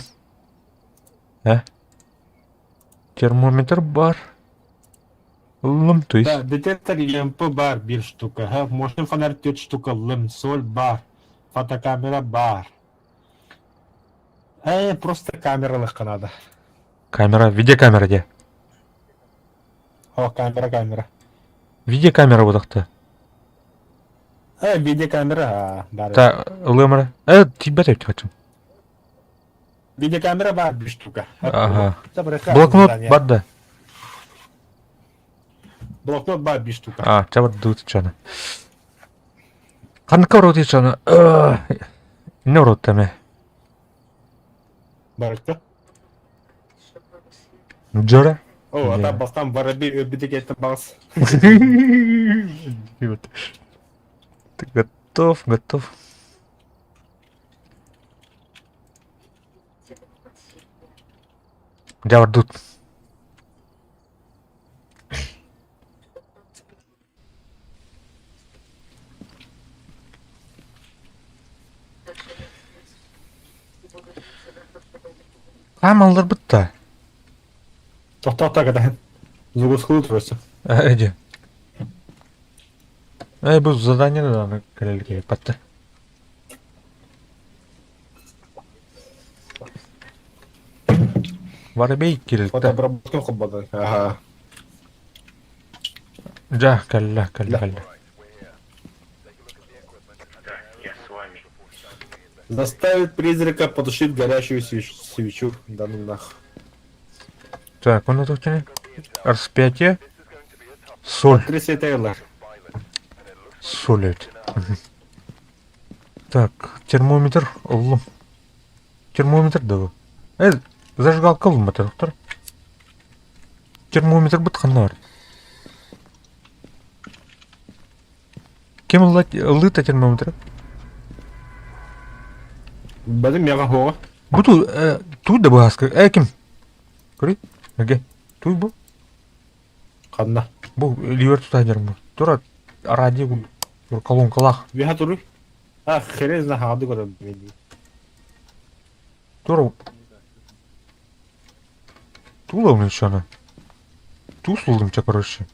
Ә? Термометр бар. Ыллым, то есть. Да, детектор ЕМП бар бир штука, ха, мощный фонарь төрт штука, лым, соль бар, фотокамера бар. Просто камералыхха надо. Камера, видеокамера де. О, камера, камера. Видеокамера бодахта. Видеокамера, а, бар. Та, ылымра. Тебя так хочу. Видеокамера бар бир штука. Ага. Блокнот бар да. Блокнот бар бир штука. А, чабар дуут чана. Ханка роти чана. Не роттаме. Барыкта. Джора. О, ата бастан воробей өлбүтүк бас. Ты готов, готов. Дявр тут. Хаамаллар бытта. Тохтоохто кэтэн. Зугускулу турса. Эди. Эй, бу задание да кэлэлики патта. Воробей кирилтэ. Фотообработка холбода. Ага. Дьэ, кэллэ, кэллэ, кэллэ. Я с вами. Заставит призрака потушить горящую свечу. Да ну нах. Так, он это Распятие. Соль. Патриция Тейлор. Соль это. Так, термометр. Ыллым. Термометр да Зажигалка ыллым доктор. Термометр бытханнар. Кем ыллыта термометр? Бәдім мега хоға. Бу ту да баска. Ким? Көрүй? Эге. Туй бу? Қанна. Бу ливер тутадер бу. Тура радио бу колонкалах. Виха туру. А, херез на хады көрөм. Тура. Тула умещена. Туз улымча, короче.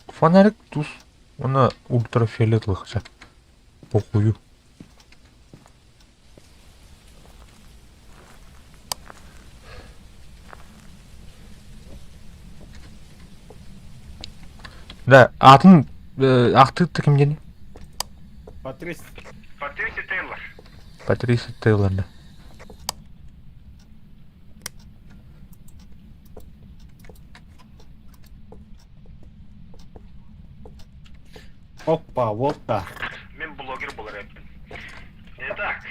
Фонарик туз. Она ультрафиолетовый хотя. Похую. Да, атын ахты таким день. Патрис. Патрисия Тейлор. Патрисия Тейлор, да. Опа, вот так. Мен блогер был рэпер. Итак,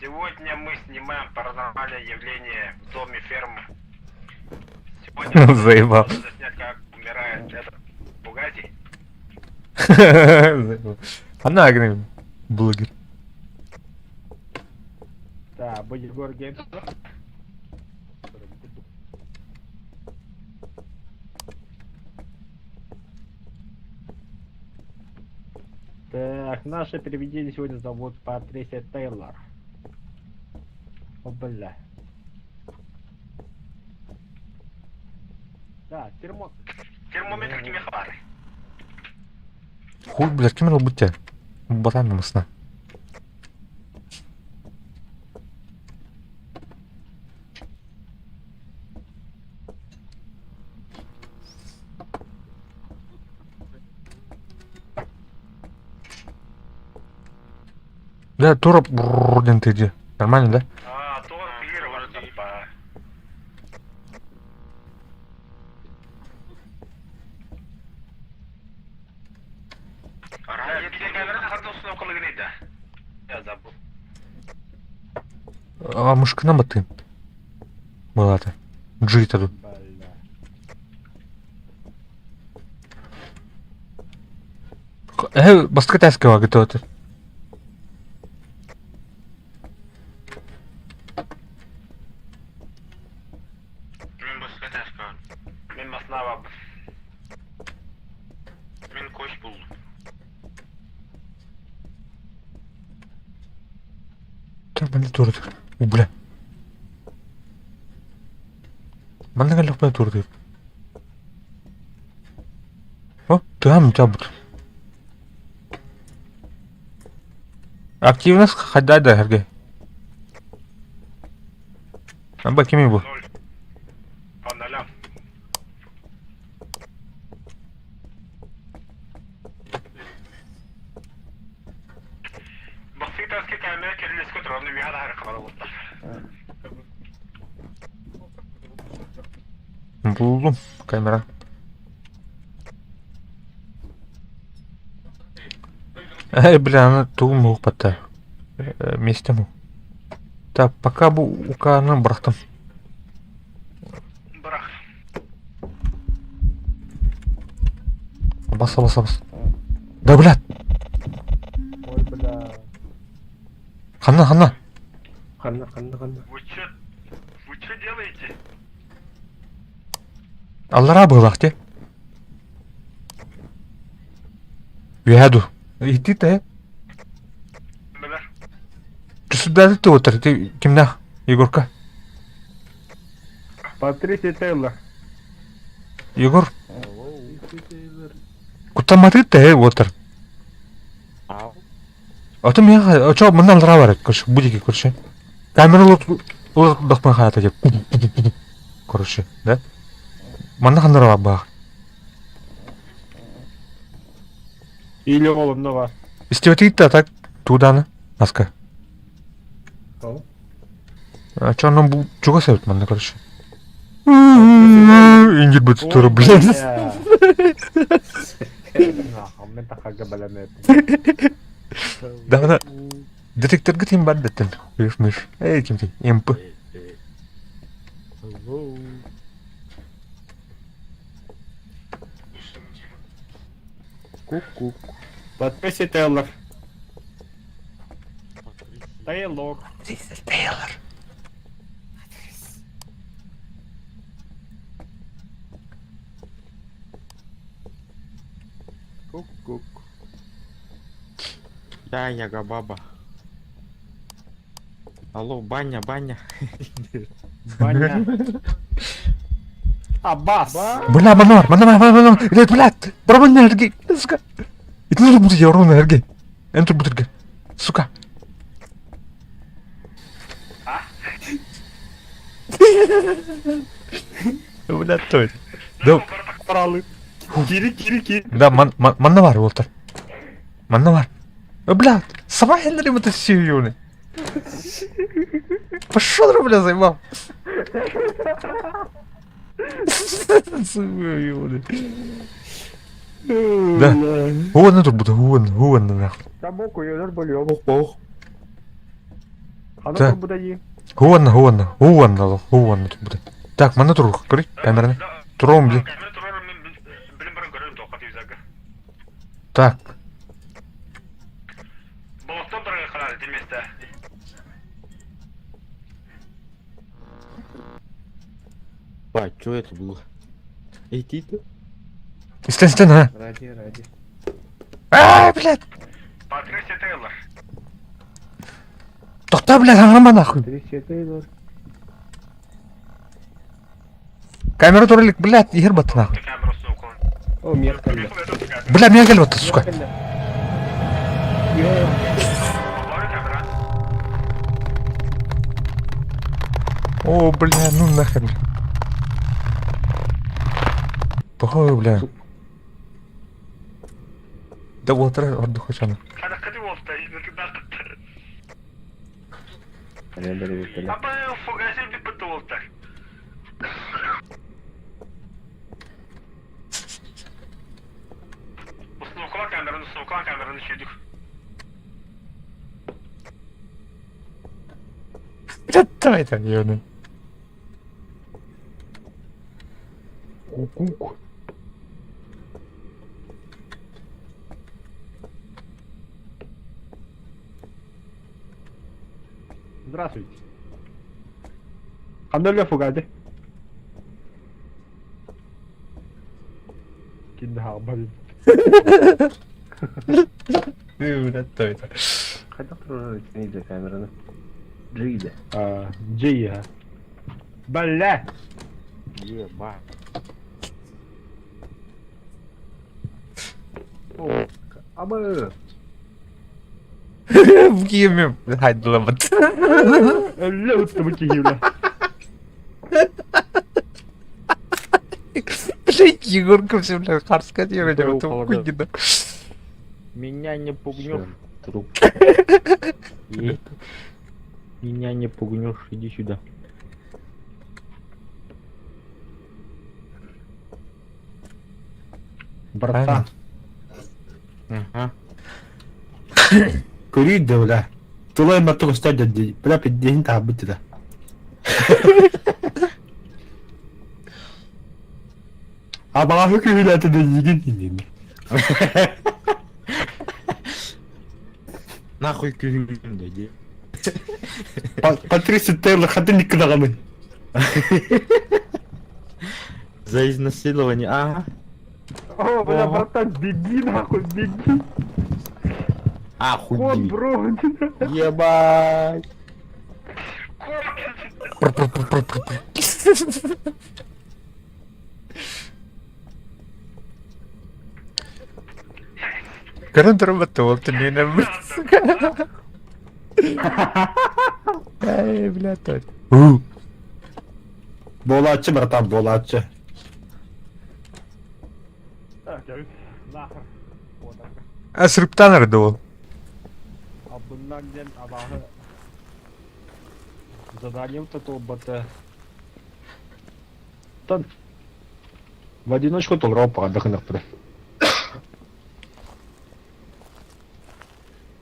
сегодня мы снимаем паранормальное явление в доме фермы. Сегодня мы Заебал. должны заснять, как умирает этот Бугатти. Заебал. Она блогер. Да, бу Егор Геймс. Так, наше привидение сегодня зовут Патрисия Тейлор. О, бля. Да, термо... Термометр кимехары. Хуй, блядь, кем быть Батан намысна. Да, тура брррр, ты иди. Нормально, да? А, Тор типа. Я забыл. А мышкана баты. Была-то. Джи-то тут. Бля. Баскетайского готовы. Основа. Мин кость булдум. Так, манна турур. У, бля. Манна кэллэхпинэ турур. О, тыам чабыт. Активность хайда да эргэ. Аба кими бу? Ноль. По нолям. Бахсыытаски камера кирилиэскэ туран үөһэ таһары хабара буолла. Булдум камера. Эй, бля, аны тугум уһукпатта. Миэстэм уу. Так, пока бу укааны бырахтым. Бырах. Баса, баса, бас. Да, блядь! Ой, бля. Ханна, ханна. Ханна, ханна, ханна. Вы чё? Вы чё делаете? Аллараа быһыылаах дии. Үөһээ дуу. Иһиттиит да, э? Билэр. Түсүрдээтик да уоттар. Ити кимнээх? Егорка. Патрисия Тейлор. Егор. Куттамматыыт да, э, уоттар. Ото миэхэ, очо мында аллараа бар, короче, бу диэки, короче. Камера улардахпын хаата деп. Короче, да? Манна ханнара баах. Или ол онно бар. Истибэтигит да так тууданы наска. А чё онно бу чугас эбит манна, короче. Ингир бут туру, блин. Мен тахарга бэлэмэт. Да, детекторга тим бар деттен. Мыш мыш. Эй, ким ты? МП. Ку-ку. Подписи Тейлор. Тейлор. Тейлор. Ку-ку. Да, яга баба. Алло, баня, баня. Баня. Аббас. Бля, манар, манар, манар, манар, блядь, блядь, бробон энергии, сука. Итини бут yorun энергии. Энтер бутырга. Сука. Бля, то это. Да, Паралы. Кири, кири, кири. да, ман, ман, манна бар, Уолтер. Манна бар. Бля, сама Хенри это все Пошел, бля, заебал. Да. Уонна турбута, уонна, уонна нахуй. Табоку йөлөр болуо. Ох, Хана Да. турбута дии. Уонна, уонна, уонна, уонна турбута. Так, манна турух, көрүй, камераны. Туром, блин. Камера турар мен билим баран көрөм тоқат юзага. Так, Болоттон барга карады деместе. Ба, что это было? Эй, ты ты? истен, истен, а. Ради, ради. Ай, блядь. Патрисия Тейлор. Тоқта, блядь, аңлама нахуй. Патрисия Тейлор. Камера туралик, блядь, егер батты нахуй. Камера суукун. О, мех кэллэ. Бля, меня кел батты, сука. Камера. О, бля, ну нахер, бля. Похуй, бля. Да вот, орду хочана. Хана кыды болду. Бери, Апа фугасе бит бит болду. Уснукла камераны, уснукла камераны шүйдүк. Бля, давай там, ёбаный. Ку-ку. Здравствуйте. Хана өлө фугаде. Ким да хаалбат. Хайдах турар итини камераны? Джиде. Джия. Бля! Ебать. Абы! Киими хайдылабыт. Өллө ыттыбы киһилэ. Блять, Егорка все, бля, харска делать, а потом хуйня. Меня не пугнешь, труп. Меня не пугнешь, иди сюда. Братан. Ага. Көрүй да, бля. Тулай матук стадия, бля, пиддин таабыт да. Абаҕаһы күһүлээтэ да диигин иниин. Нахуй күһүлүүм да дии. Патриция Тейлор хатын икки даҕаны. За изнасилование, ага. О, бля, братан, беги нахуй, беги. Охуеть. бро. Ебать. Көрөн турбат ол түннүнэн Эй, бля, той. Буолааччы, братан, буолааччы. А сырыптан эрэ ол. Абыннан диэн абааһы заданием туолбата. Тан в одиночку толору паҕардахынахпыта.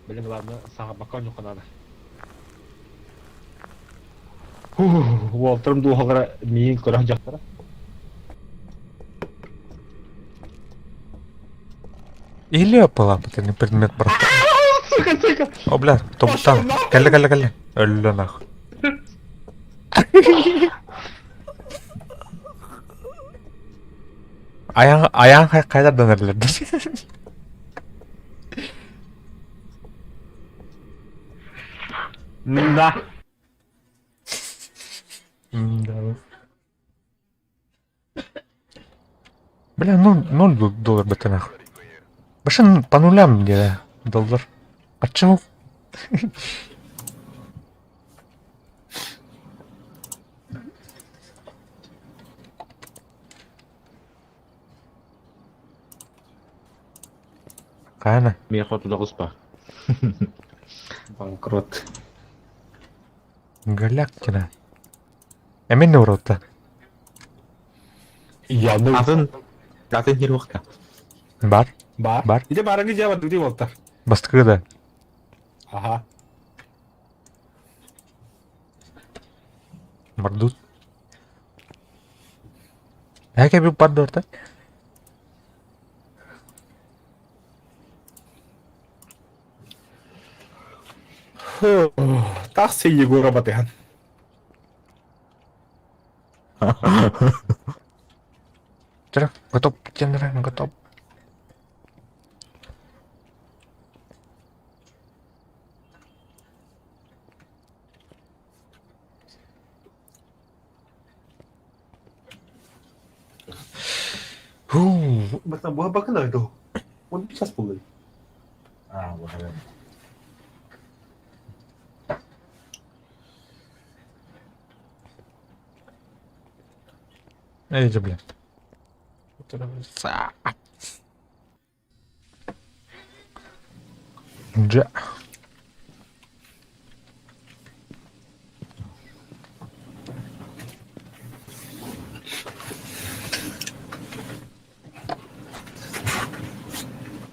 Блин, ладно, саҥарбакка оонньуохха наада. Уолтарым дууһалара миигин көрөх дьахтара. Или палапа, предмет просто. Сука, сука! О, бля, тобуттан. Кэллэ, кэллэ, кэллэ. Өллө нахуй. Аян, аян хайдардан эрэлэр. Да. Да. Бля, ноль, ноль доллар быта нахуй. Башын по нулям где доллар. Почему? Кана. Миэхэ туда успа. Банкрот. Галяктина. Эмин урота. Я ну. Атын атын хир уақта. Бар. Бар. Бар. Ити барыгы дьэ бардыгы буолта. Бастыкы да. Аха. Мордут. Эке би бар дорта. Тахсы Егора батыхан. Чара, готов, тендер, готов. Фу, Бата буга бакына до. Он сейчас полный. А, вот. Эй, же, бля. Дьэ.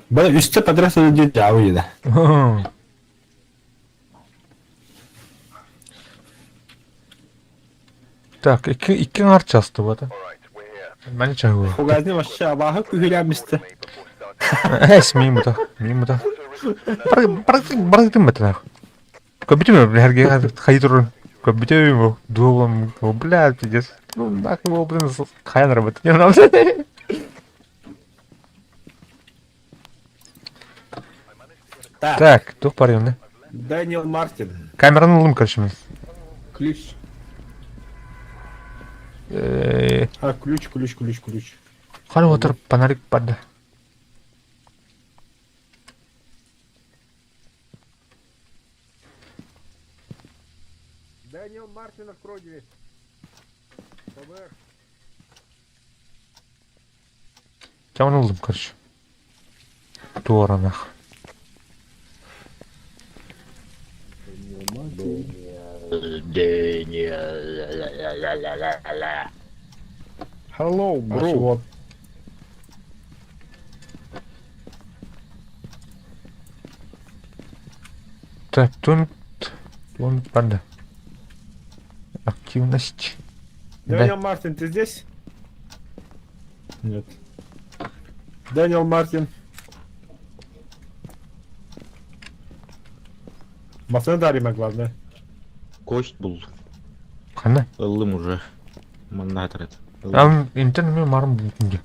Бана үстэ подряд дьэ дьаабы да. Так, икки икки аҥар часты буолта. Маны чаһы. Фугазни вообще абааһы күһүлээммистэ. Эс миин бута, миин бута. Бар бар бар тыммат Көбүтүм эргэ хайы турун. Көбүтүм дуолам, бля, пиздец. Ну, нахуй его, блин, хайан работать не надо. Так, Так, туох барыйын Дэниел Мартин. Камераны ыллым, короче, мин. Ключ. А, ключ, ключ, ключ, ключ. Хара отыр фонарик барды. Дэниел Мартин, открой дверь. ФБР. Чаман ыллым, короче. Туоранах. Hello, А чего? Так, томит... Томит барды. Активность. Да. Дэниел Мартин, ты здесь? Нет. Дэниел Мартин. Массына дарима, главное. Кость был. Ханна. Ыллым уже. Манна атрет. Ам интернет марым бүтүнде.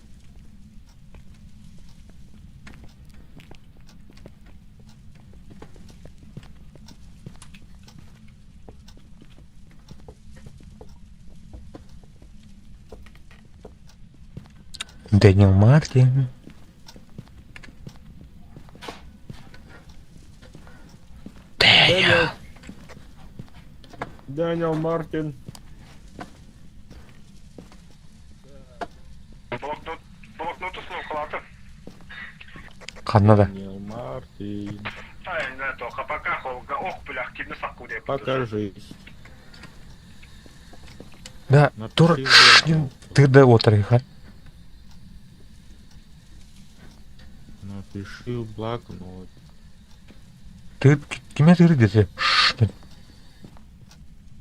Дэниел Мартин. Дэниел. Дэниел Мартин. Блокнот, блокноту слухалаты. Ханна да. Дэниел Мартин. Ай, не то, пока холга, ох, бля, активно сакку деп. Покажись. Да, тур Напиши в блокнот. ты да отырыха. Напиши в блокнот. Ты киме тыры десе.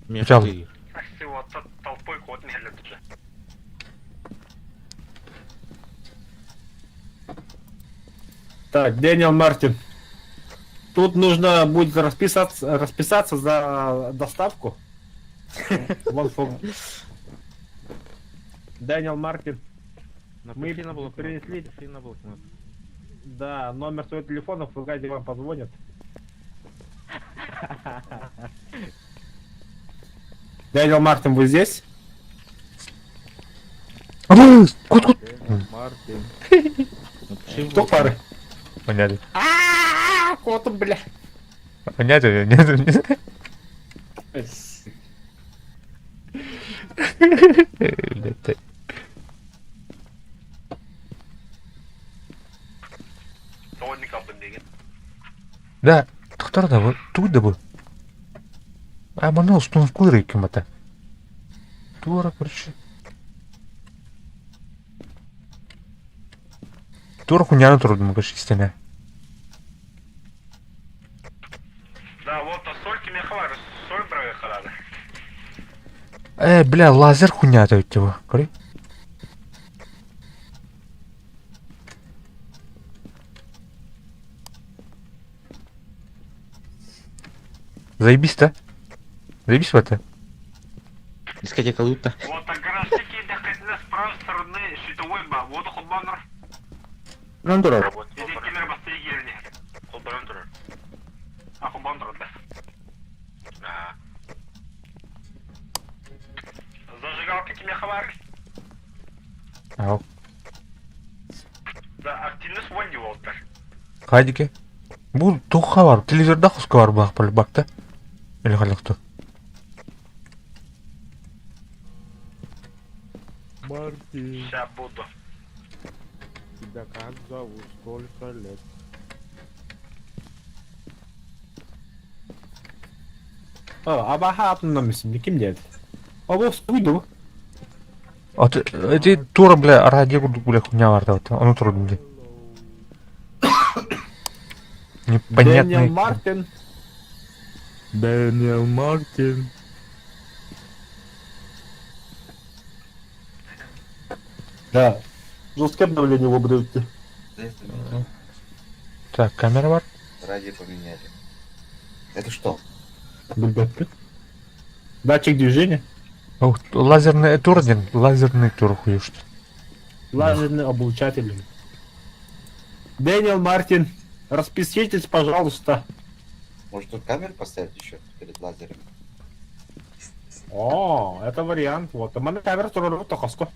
Взял. Мехты. Всего толпой кот не глядит. Так, Дэниел Мартин. Тут нужно будет расписаться, расписаться за доставку. Вон фон. Дэниел Мартин. Напиши на блокнот. принесли- Напиши на блокнот. Да, номер своего телефона в Фугазе вам позвонят. Дэниел Мартин, вы здесь? Кут кут. Дэниел Мартин. Напиши в Кто блокнот. пары? Понятно. А, кот, бля. Понятно, нет, нет. Блядь, Тоғыз деген. Да, тохтар да бу, туй да бу. А мана установкалар иккен бата. Туара, короче. Тура хуйняны турдум, короче, истине. Да, вот, а соль кеме халар, соль брага халады. Э, бля, лазер хуйня это ведь его. Көрей. Заебись, да? Заебись в это? Дискотека лута. Вот, а гаражники дәхетіне с правой стороны щитовой ба, воду холбаныр. Едекелер басты егеріне. Холбаныр тұрар. А, холбаныр тұрар, да. Зажигалка кеме халар. Ау. Да, активность вон не болдыр. Хайдике. Бу туха бар, телевизорда хуска бар бах бакта. Или халықты. Мартин. Сейчас буду. Тебя как зовут? Сколько лет? А, абаха атыннан ким диэт? Обо суйду. А ты, эти тура, бля, радио, бля, хуйня бар да, вот. Оно трудно, бля. Дэниел Непонятный. Мартин. Дэниел Мартин. Да. Жесткое обновление в обрывке. Так, камера бар. Радио поменяли. Это что? Датчик движения. Ох, лазерный тур один, лазерный тур хуй что. Лазерный облучатель. Дэниел Мартин. Распишитесь, пожалуйста. Может тут камеру поставить еще перед лазером? О, это вариант. Вот. Манна камера туруорбут тохоско.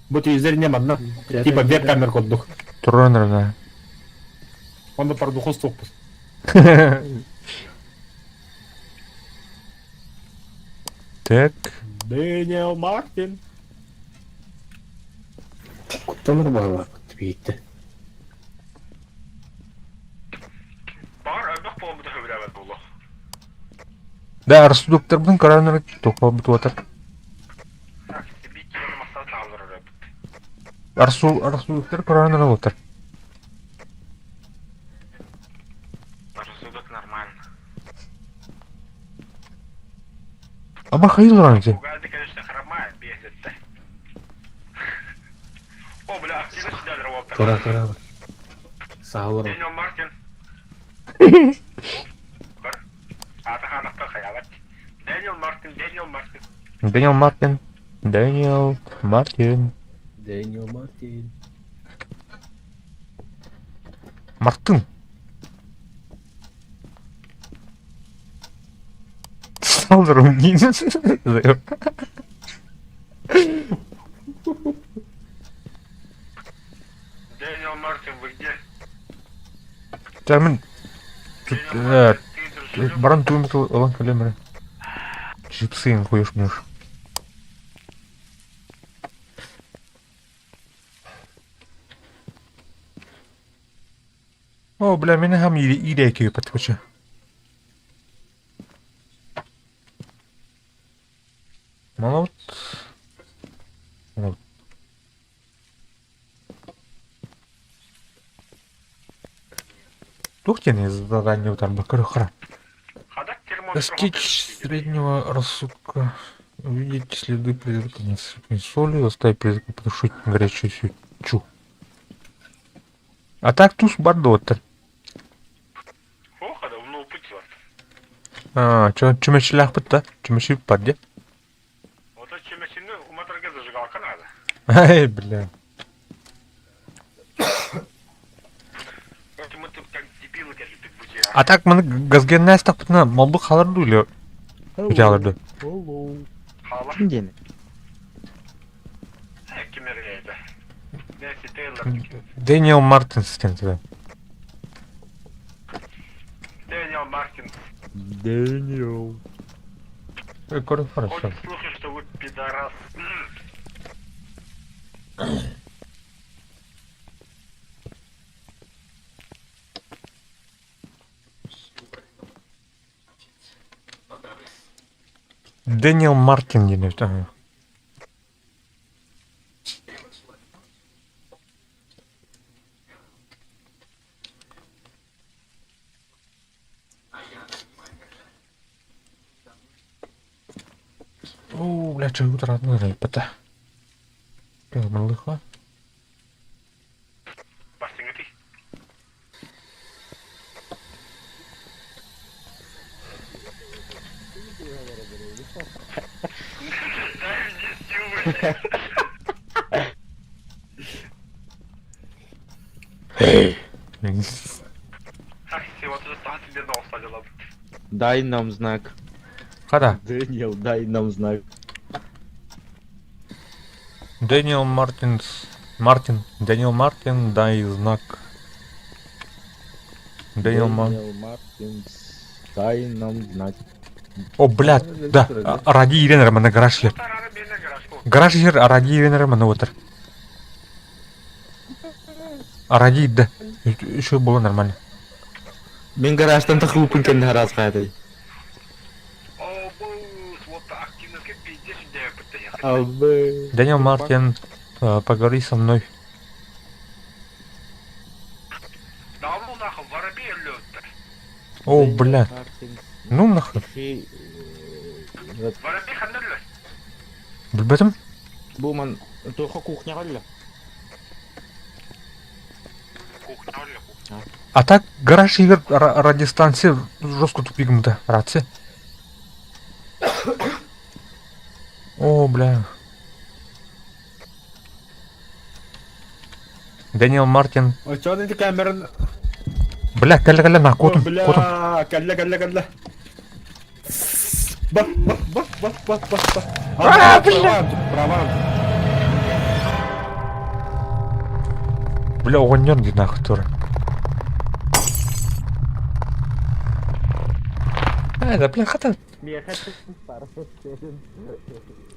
Бу телевизор не манна. Типа веб-камера курдук. Туруоран да. Онно порнуху суохпут. Так. Дэниел Мартин. Куттанар баҕалаахпыт биирдэ. Баҕар элбэх буолбута сөбүлээбэт буолуо. Да, рассудоктарбын көрөн туох буолбут Так, биир киһини мастан хаалларар эбит. Рассудоктар көрөн олотар. Рассудок нормально. Аба хайылар анти. Угады, конечно, хромает, бесит, да. О, бля, активно сидят работа. Тура тура. Саалар. Дэниел Мартин. Дэниел Мартин, Дэниел Мартин. Дэниел Мартин. Дэниел Мартин. Дэниел Мартин. Мартын. Салдырым Дэниел Мартин, вы где? Термин. Тут баран туймут ылан кэлэмэрэ. Чипсы хуешь муж. О, бля, меня хам ире подхоча. Мало вот. Тух тени задание там хара. Достичь среднего рассудка. Увидеть следы призрака насыпной соли, заставить призрака потушить горячую свечу. А так туз бардоттер. А, чё, чүмэчилээх да? Чүмэчи паде. Вот чүмэчини уматарга зажигалка надо. Ай, бля. А так мы газгеннес тахпытына молбу халарду или Жаларды. Ким диэн? Дэниел Мартинс тогда. Дэниел Мартин. Дэниел. Хорошо. Ходят слухи, что вы пидорас. Дэниел Мартин диэн ага. О, бля, чего утра пата. Малыха. Бастингати. Дай нам знак. Хада. Дэниел, дай нам знак. Дэниел Мартинс. Мартин. Дэниел Мартин, дай знак. Дэниел Мартин. Дэниел Мартинс, дай нам знак. О, блядь, да. Ради Ирена на гараж лер. Гараж ер, ради Ирена на отыр. Ради, да. Еще было нормально. Мен гаражтан тахлупын кенде раз қайдай. Дэниел Мартин, поговори со мной. О, бля. Ну нахуй. Билбэтим? Бу ман тоха кухня қалла. А так гараж игр радиостанция жестко тупигом-то. Рация. О, бля. Дэниел Мартин. Очон эти камерын... Бля, кэллэ кэллэ на куотум, Бля, куотум. кэллэ кэллэ кэллэ. Ба ба ба ба ба ба ба. А, бля! Права. Бля, оҕонньор дии нахуй тура. А, да, бля, хата.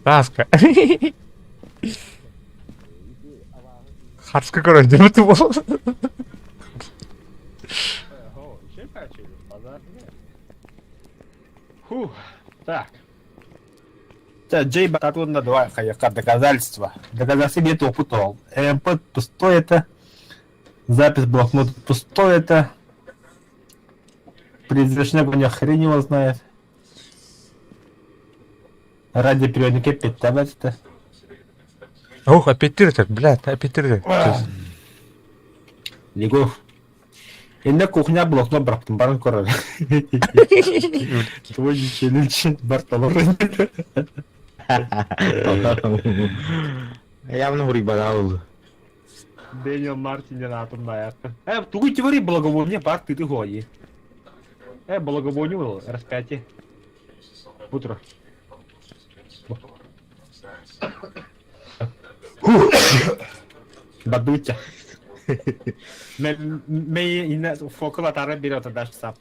Ласка. Хаска көрөн дебит бол. Фух, так. Джей Бататунна давай хайака доказательства. Доказательства нет опыта. МП пустое это. Запись блокнота пустое это. Призрачный огонь хрень его знает. Ради периодника пять это. Ох, опять ты, блядь, опять ты. Егор. Инна кухня блокнот бырахтым баран көрөр. Твой челлендж Бартолор. Явно урибарал. Дэниел Мартин диэн аатым наайаттым. Э, тугуй теории благовония бар ты гои. Э, благовоние был, распятие. Утро. Бадутя. Мэй фокала тара берет даже сам.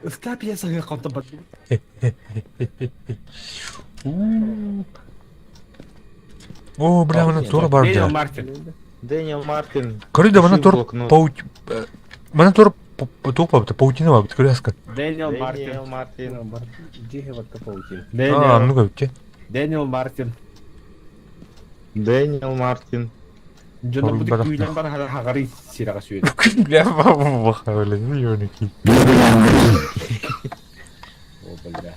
Стап я сага конта баду. О, бля, мана тура бар Дэниел дьэ. Мартин. Дэниел Мартин. Көрү да мана Пиши в тур блокнот. паут... Мана тур туох бабыта, паутина бабыта, көрү Дэниел Мартин. Дэниел Мартин. Дьиэ бакка паутина. А, Дэниел. ну көптө. Дэниел Мартин. Дэниел Мартин. Дьоно бу Барахта. күүнэн бар хагары сираҕа сүйэн. Бля, баха, бля, ёники. О, бля.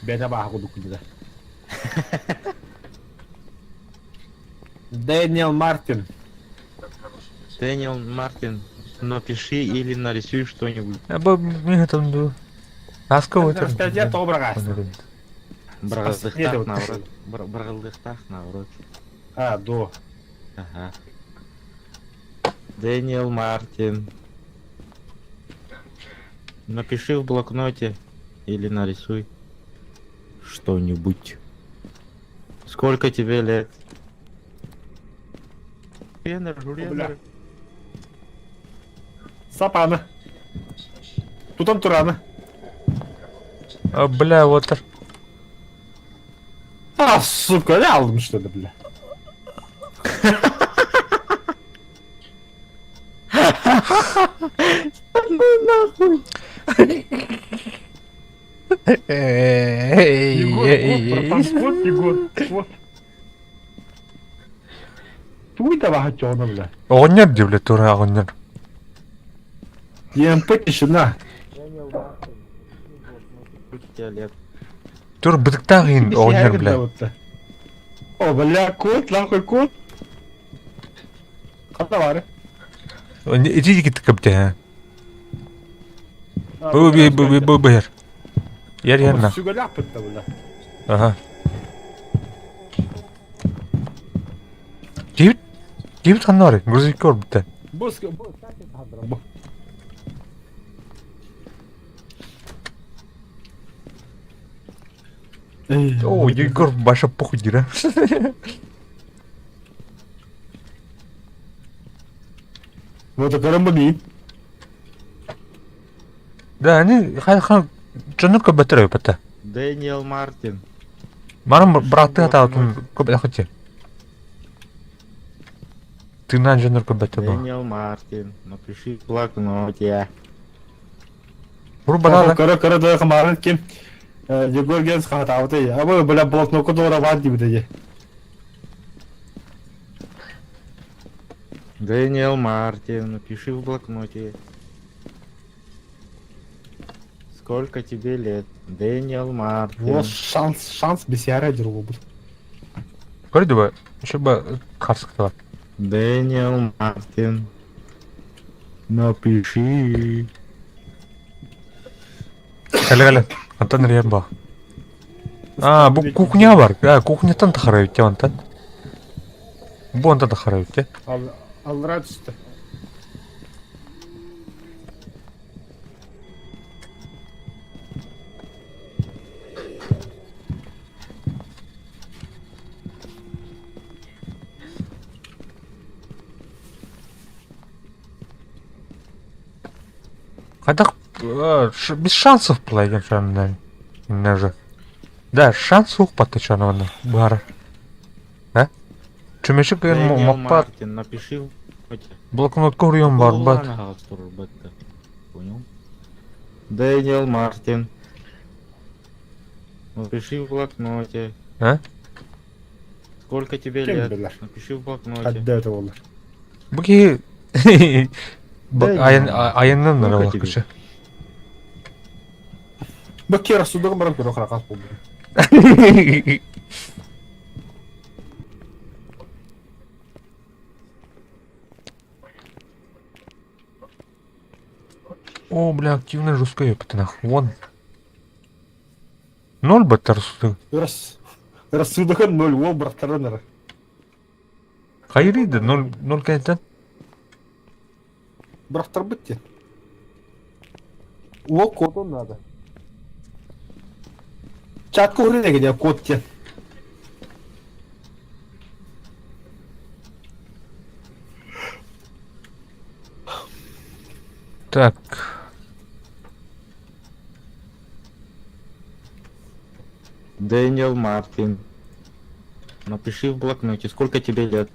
Бэйэтэ бааһа курдук күндү. Дэниел Мартин. Дэниел Мартин. Напиши или нарисуй что-нибудь. Бу мен там ду. Аска өтөр. Статья тобраҕа. Бырғылдықтақ наоборот. Бырғылдықтақ наоборот. А, до. Ага. Дэниел Мартин. Напиши в блокноте или нарисуй что-нибудь. Сколько тебе лет? Ренер, Бля. Сапана. Тутан турана. Бля, вот. А, сука, я алдым что ли, бля. Егор, вот, братан, вот, Егор, вот. Туй давай хотел, бля. Оҕонньор дии, бля, тура оҕонньор. ЕМП тишина. Сколько тебе лет? Тур бытыктаах иһин оҕонньор, бля. О, бля, кот, нахуй кот. Хата бары. Ити кит кэптэ. Бу бу бу бу бу Яр яр на. Сүгөләп бля. Ага. Дебит дебит ханна бар? Грузовик бар битте. Бу бу. О, Егор баша похуй дира. Вот көрөн бу Да, они хан хан дьоннор көбөттөр өпөттө. Дэниел Мартин. Марым братты атаутун көп хотел. Тыынан дьоннор көбөттөр бу. Дэниел Мартин. Напиши в блокноте. Бу бана Көрө көрө да камарын ким? Егор Генс хатабыты. Абы бля блокнотко дора бар дип деди. Дэниел Мартин. Напиши в блокноте. Сколько тебе лет? Дэниел Мартин. Вот шанс, шанс бесяра дер бу. көрдү бу. Чтобы карсыкты бар. Дэниел Мартин. Напиши. Кэлэ кэлэ. Антон Риен ба. А, бу кухня бар. А, кухняттан тахара үтте антан. Бу антан тахара үтте. Алра түстү. Хайдах без шансов была даже. Да, шанс суох батта чанавана баар. А? Чүмэчи кыйын Дэниел маппат Мартин, напиши в блокнотка уруйан барбат. Понял? Дэниел Мартин. Напиши в блокноте. А? Сколько тебе Кем лет? билэр? Напиши в блокноте. Хадда это буолла. Бу киһи Дэниел. айаннан Сколько наралах тебе? кыча. Бу киһи рассудогын баран көрө харакас буолбут. О, бля, активная жесткая ёпта нах. Вон. Ноль баттар суты. Рас рассудогын ноль уол бырахтаран эрэ. Хайрыйда ноль ноль кэнтэн. Бырахтарбыт диэн. Уол кодун надо. Чатка уруй эгине код диэн. Так. Дэниел Мартин. Напиши в блокноте, сколько тебе лет.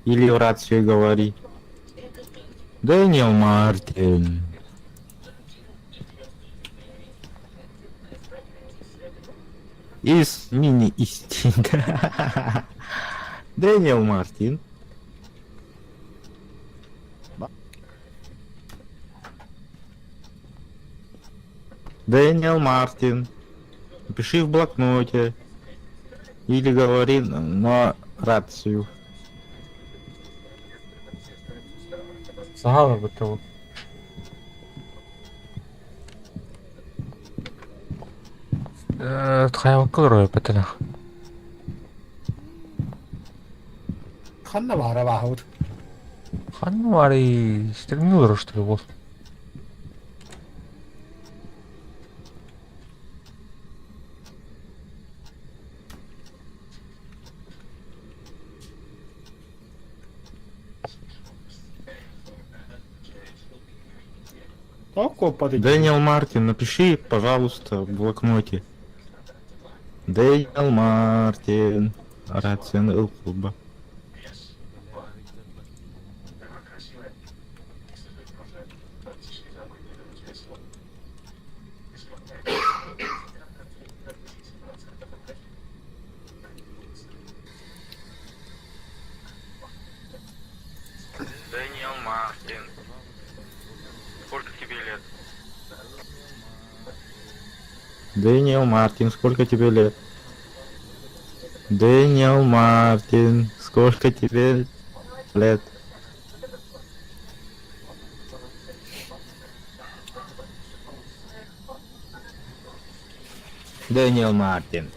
Или в рацию говори. Дэниел Мартин. Из мини-истин. Дэниел Мартин. Дэниел Мартин. Напиши в блокноте. Или говори на рацию. Сахала бытта вот. Хайваккалар ёпта нах. Ханна баара баахабыт. Ханна стрельнула, что ли, вот. Тоқ куоппат Дэниел Мартин, напиши, пожалуйста, в блокноте. Дэниел Мартин. Рация клуба. Дэниел Мартин. Сколько тебе лет? Дэниел Мартин, сколько тебе лет? Дэниел Мартин, сколько тебе лет? Дэниел Мартин.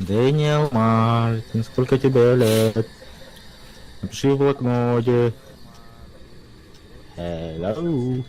Дэниел Мартин, сколько тебе лет? Напиши в блокноте. Hello.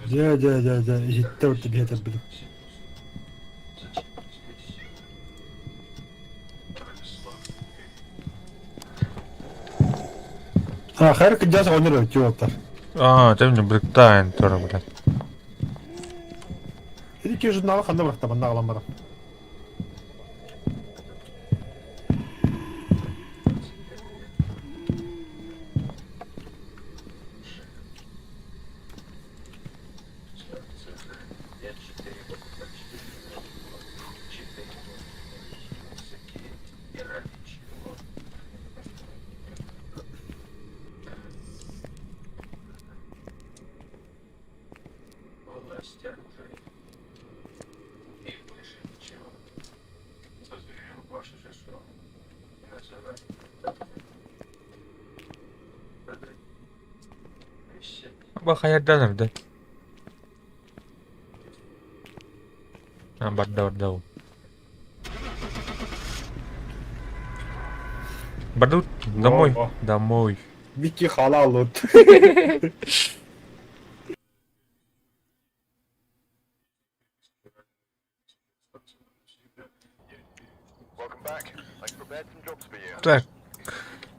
Дьэ дьэ дьэ дьэ иһиттэ урут биһэтэрбит. А, хайр кыдьаас оҕонньор эбит уолаттар. А, ты мне бректайн тоже, блядь. Ити журналы ханна бырахта манна аҕалан баран. Бахайардан эрдэ. А, барда барда ол. Барда домой, домой. Вики халалут. Так.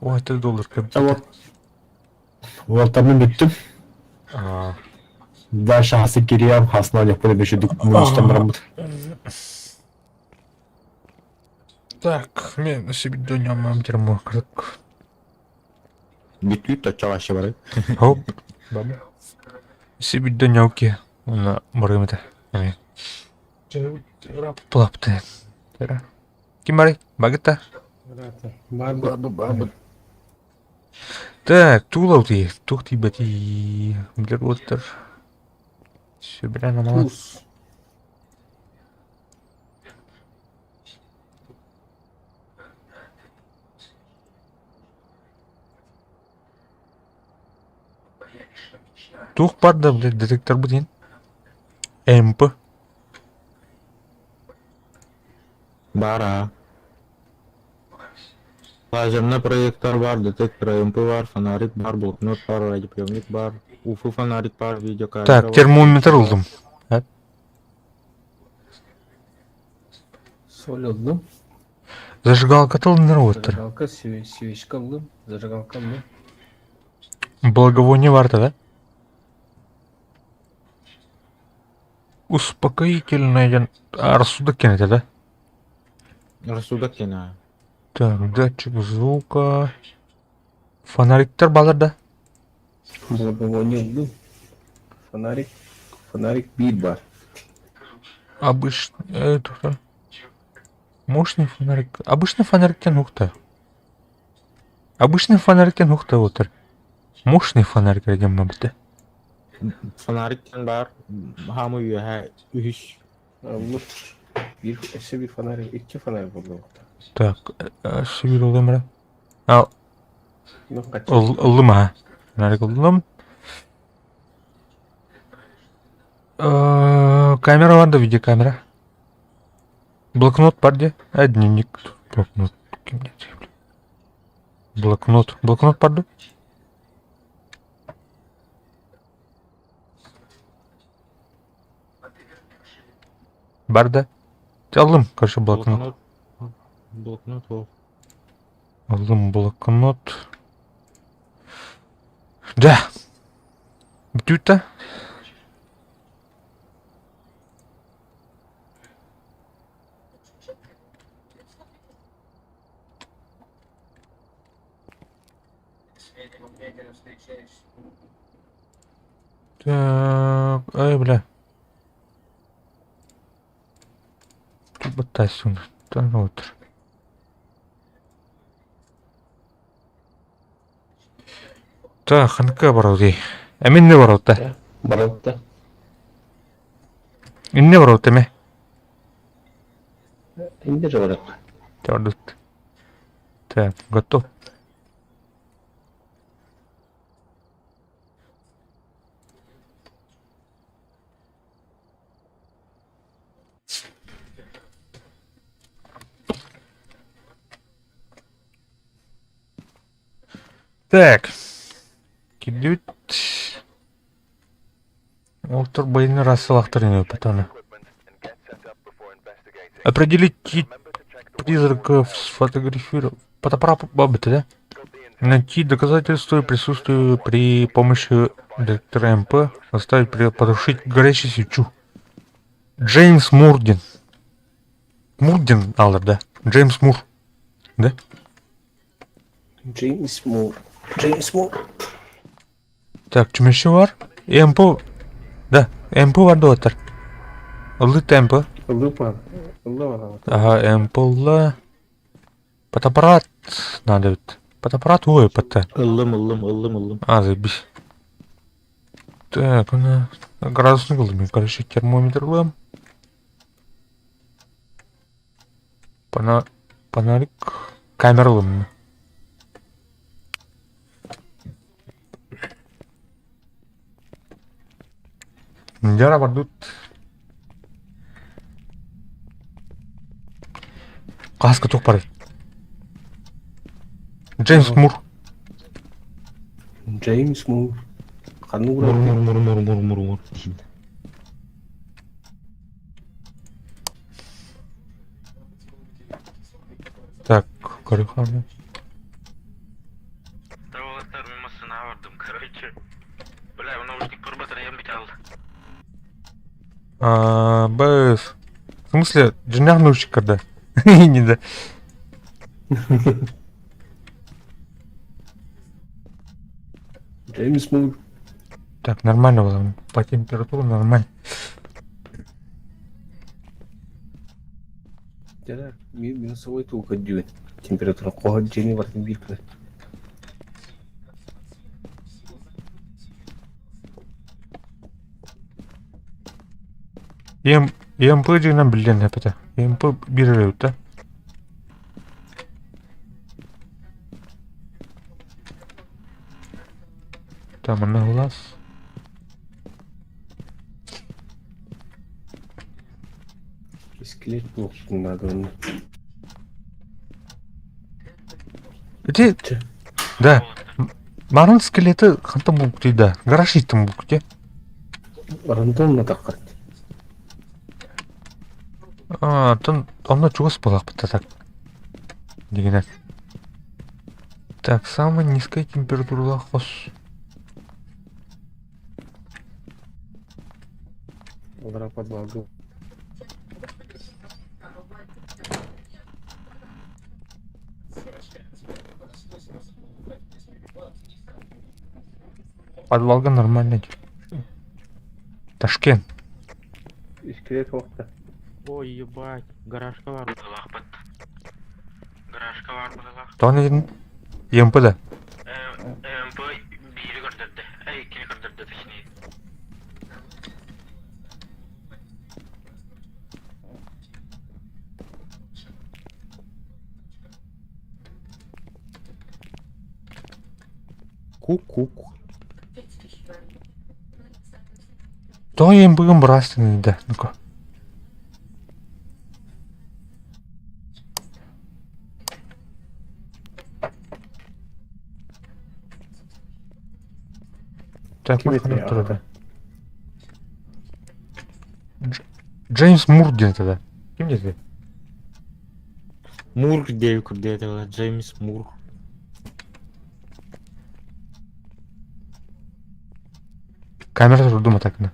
Ой, это доллар как Вот. Уолтаммын бүттүм. А, Дальше хасы кириям, хасына легко бешедик мунустан бараммыт. Так, мен себе донем термокрык. Бүтүү точчо бары. Хоп. Себе донёки. Уна барымыта. Плапты. Ким барый? Багыта. Бар Так, тулау ти, тух ти бати. Билер оттар. Сөбірен амалат. Туз. Тух бар да, блядь, детектор бутин. МП. Бара. Лазерный проектор бар, детектор МП бар, фонарик бар, блокнот бар, радиоприемник бар, УФ фонарик бар, видеокамера Так, бар. термометр ылдым. Соль ыллым. Зажигалка тылыныр оттар. Зажигалка, свечка ыллым. Зажигалка ыллым. Благовоние бар да? Успокоительное рассудок кенете, да? Рассудок кена. Так, датчик звука. Фонариктер балар да? Благовоние ыллым. Фонарик. Фонарик биир бар. Обычный... Это... Мощный фонарик. Обычный фонариктен ухта. Обычный фонариктен ухта отыр. Мощный фонарик деген бітті. Фонарик бар, хамы үйе үхүс. Ыллым. Биир өссө биир фонарик, икки фонарик буолла. Так, сибир олым А, Ну, кача. ыллым а. Фонарик ыллым. Камера бар да, видеокамера. Блокнот бар де? А, дневник. Блокнот. Блокнот. Блокнот бар да? Бар да? Алдым, короче, блокнот. Блокнот. Блокнот ол. Алдым блокнот. Да. Бүтті. Так, ай, бля. Тут баттайсың. Там отыр. Так, ханка барау дей. Әмин не барау та? Баралта. Инне барау теме? Инде же барак. Тардыт. Так, готов. Так. Кидют. Олтыр бойны рассылақтыр потом. Определить тип призраков, сфотографировать. Фотоаппарат бабы-то, да? Найти доказательства присутствия при помощи детектора МП. Заставить потушить горящую свечу. Джеймс Мурдин. Мурдин, Аллар, да? Джеймс Мур. Да? Джеймс Мур. Джеймс Мур. Так, чүмэчи бар? МП. Да, МП бар доттар. Ылы МП. Ыллы Ыллы Ага, МП ылла. Фотоаппарат надо ведь. Фотоаппарат ой, ПТ. Ыллым, ыллым, ыллым, ыллым. А, заебись. Так, она градусник ылдым. Короче, термометр ылам. Фонарик. Камера ылым. Дьара бардут. Кааска туох барый? Джеймс Мур. Джеймс Мур. Ханнык Мур ураты? мур мур мур мур мур мур. Так, көрүөххэ. Тавалаттар мин массыынаҕа бардым, короче. Бля, наушник көрбөтөр эм бит алды. А, Б. В смысле, дьиҥнээх наушник когда? Не да. Джеймс Мур. Так, нормально было. По температуре нормально. Дьэ, минусовой туга көрдүүгүн. Температура хоһо дьиэни барытын биир гына. ЕМ, ЕМП дьиҥинэн биллэн эппитэ. ЕМП биир эрэ эбит да? Там манна глаз. Скелет буолуохтун наада онно. Ити, да, Марон скелеты хантан булбут да? Гараж иттим булбут дии. Рандомно таххат. А, оттон онно чугас буолаахпыт да так. Дигинэн. Так, самая низкая температуралаах хос. Аллараа подвалга Подвалга нормально. Ташкент. Скелет уохта. Ой, ебать, гаражка бар. Быһылаахпыт. Гаражка бар быһылаах. Тоҕо этин? ЕМП да? МП биири көрдөрдө. Эй, иккини көрдөрдө точнее. Ку-кук. Тоҕо ЕМП-гын быраастын да? Ну-ка. Так, Ким может, этэй ханна турар? аҕата? Джеймс Мур диэн тогда. Ким диэтэ? Мур диэби курдук Джеймс Мур. Камера турдум так на.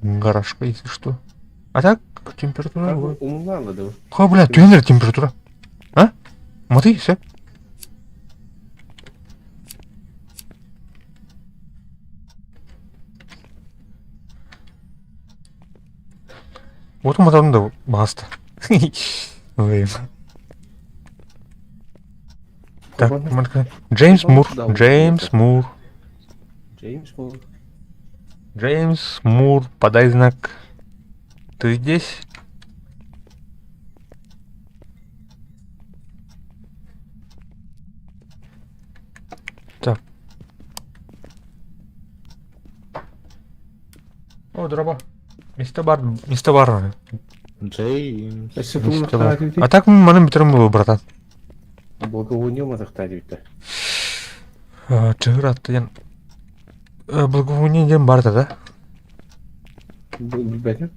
Гаражка, если что. А так, температура... Умуллаан да? Ха, бля, түһэн температура. А? Смотри, все. Вот уматан да баста. Ой. Так, Джеймс Мур, Джеймс Мур. Джеймс Мур. Джеймс Мур, подай знак. Ты здесь? Так. О, дроба. Место бар, место бар. Джеймс. Өссө Место бар. тугун А так манын бүтэрим буолуо, братан. Благовоние матахтаа диэбиттэр. Чыгыр атта диэн благовоние диэн бар да? Билбэтим.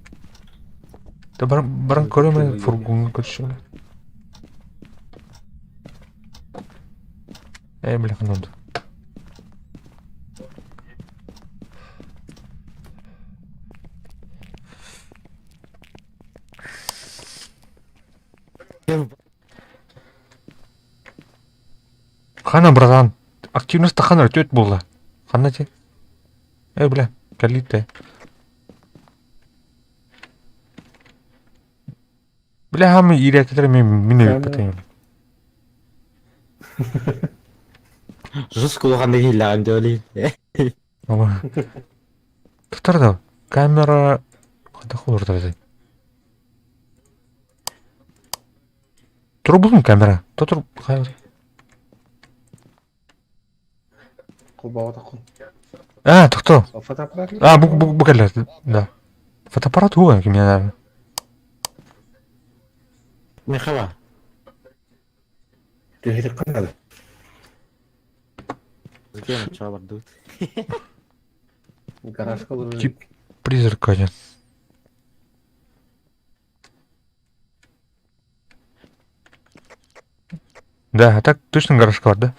Да баран баран көрөм фургоҥҥа көрсүм. Ээ бля ханна Хана, братан. Активность хана өтөт буолла. Ханна ти? Э, бля, кэллиттэ. Бля, хам иирээкитэр мен мин өйүппэтим. Жестко улахан киһилээҕин диэли. Ама. Тутар да камера хайдах олордор этэй? Турбутун камера. Тотур Холбоотоххун. А, кто? Фотоаппарат. А, бу, бу, бу кэллэ, да. Фотоаппарат уга ким наверное. Михала. Түһэрик канады. Зачем чабардыбыт? Гаражка олорор. Тип призрак один. Да, а так точно гаражка бар, да?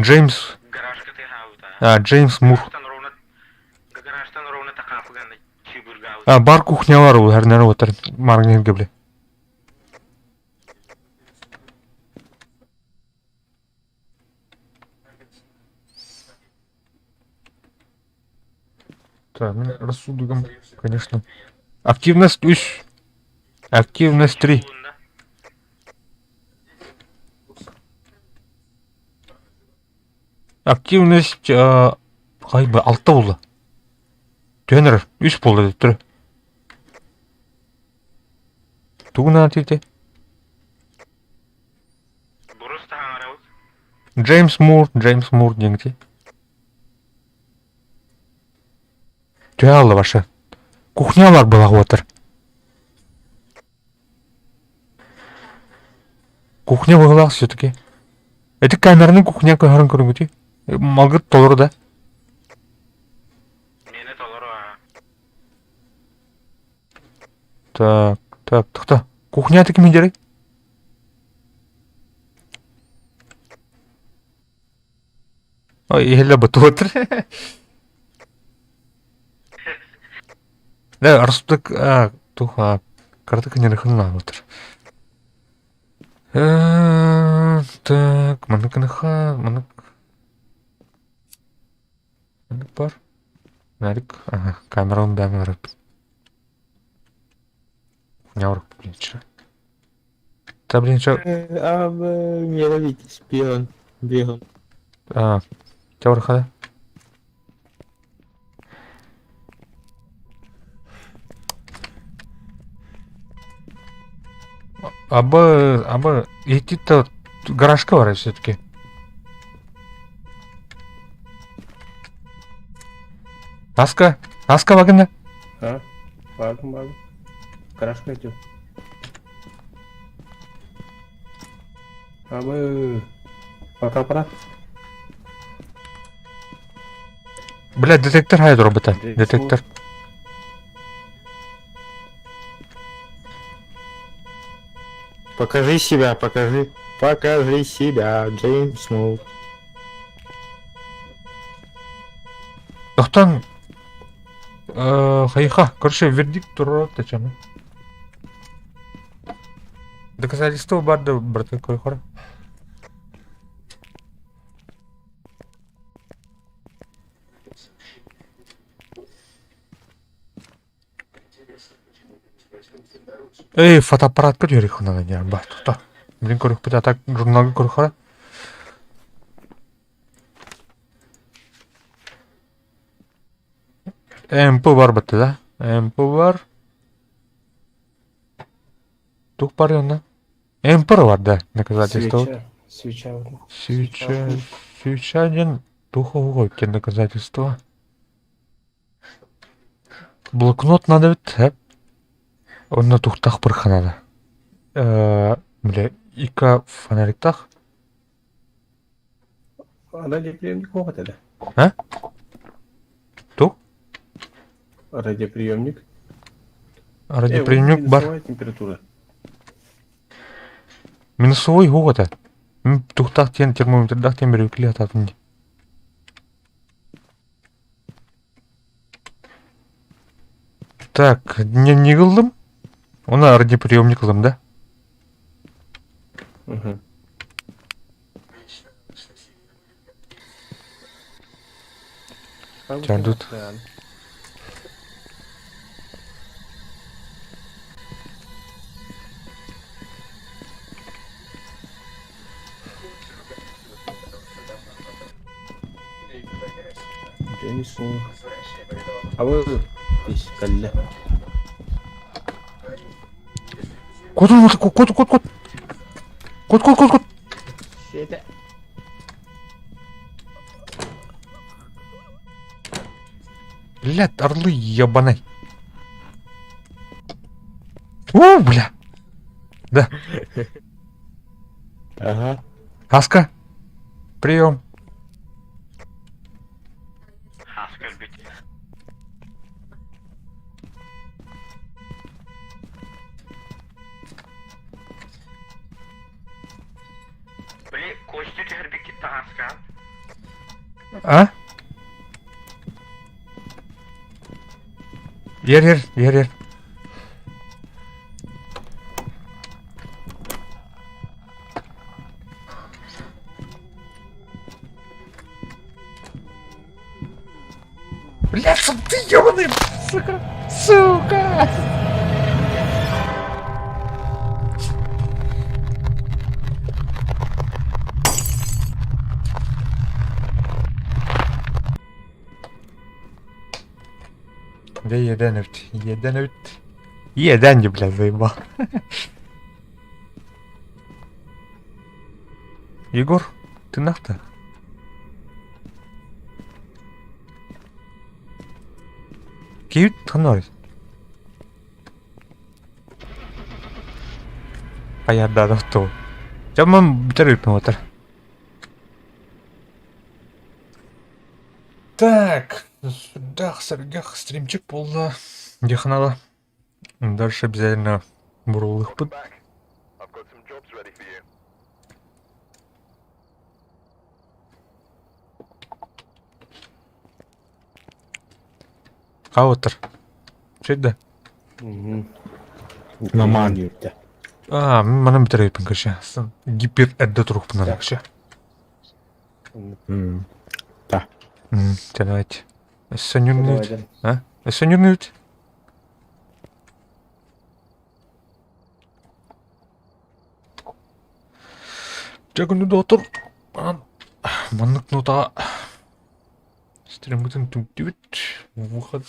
Джеймс... Гаражка ты хаут, А, Джеймс Мур. Гаражтан ровно такафыган чибургаут. А, бар кухня бар ул, һәрнәре отыр. Маргин гөбле. Так, ну, рассудоком, конечно. Активность үс. Активность 3. Активность кайбы алта буолла. Түһэн эрэр, үс буолла төттөрү. Тугун ити? Джеймс Мур, Джеймс Мур диэн ити. Түһэ алла башы. Кухнялар былаҕы отыр. Кухня быһыылаах все-таки. Ити камераны кухня көһөрөн көрүҥүтүй. Малгыт толору да. Мені толору, а. Так, так, тохто. Кухня ким дерей? Ой, иһиллэ бутуотр. Да, арыстык, а, туха, картык не рыхынна отыр. Так, маныкыныха, манык. Манык бар. Нарик, ага, камераны бәмі барып. Кухня бар, блин, чё? Та, блин, чё? А, не ловите, шпион. Бегом. А, чё Аба, аба, идти-то гаражка бар все-таки. Аска, Аска вагында. А? Бардым, бардым. Гаражка идем. Абы. Фотоаппарат. Бля, детектор хайд робота. Детектор. Покажи себя, покажи. Покажи себя, Джеймс Мур. Тохтан хайха, короче, вердикт турар тачаны. Доказательство барды, брат, какой хора. Эй, фотоаппарат көрөр ханана не ба, тоқта. Блин, көрөх бит, а так журналга көрөх хара. МП бар бітті, да? МП бар. Тух бар онда. МП бар, да, доказательство. Свеча. Свеча. Свеча, свеча один духовой доказательство. Блокнот надо бит, хәп. Онна тухтах бір ханада. Бля, ика фонариктах. Радиоприемник могут это? А? Тух? Радиоприемник. Радиоприемник бар. Минусовая температура. Минусовой гота. Тухтах тен термометрдах тен берекли ататын. Так, не, не қылдым? Оны радиоприемник қылдым, да? Угу. Тут. Джеймс Мур. А вы здесь калля. Кот, кот, кот, кот, кот. Кот, кот, кот, кот. Блядь, орлы ебаный. У, бля. Да. Ага. Аска. Прием. Аска өлбүт. Били, Костя түһэрбиккит таҥаска. А? Ер, ер, ер, ер. Бля, чтоб ты ёбаный, сука, сука! Да едан өт, едан өт. Едан не, бля, заебал. Егор, ты нахта? Киют ханорис. Хайардаах туу. Дьоммун бүтэр үппүн Так, сүрдээх сэргэх стримчик буолла диэххэ наада. Дальше обязательно буруолуохпут. Хаутер. Чөйдө. Наман. А, манан бүтэр эбиппин короче. Гипер эрдэ турукпунан вообще. Да. Давайте. Өссө ньурнуут. А? Өссө ньурнуут. Дьэ күндү доҕоттор, маннык нотаҕа стриммытын түмтүбүт. Выход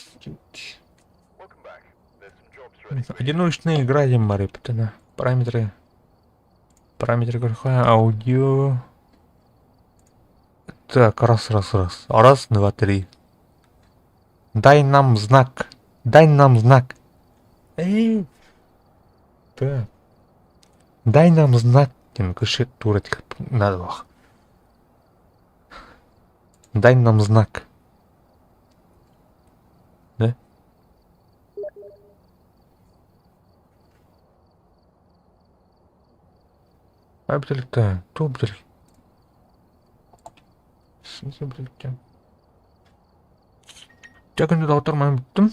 Одиночная игра диэн баар эбит Параметры. Параметры көрөххө аудио. Так, раз, раз, раз. Раз, два, три. Дай нам знак. Дай нам знак. Эй. Так. Дай нам знак. Диэн кышыт тура надо. Дай нам знак. Да? Абдельта, Тубдель. Смысле, Дьэ күндү доҕоттор манан бүттүм.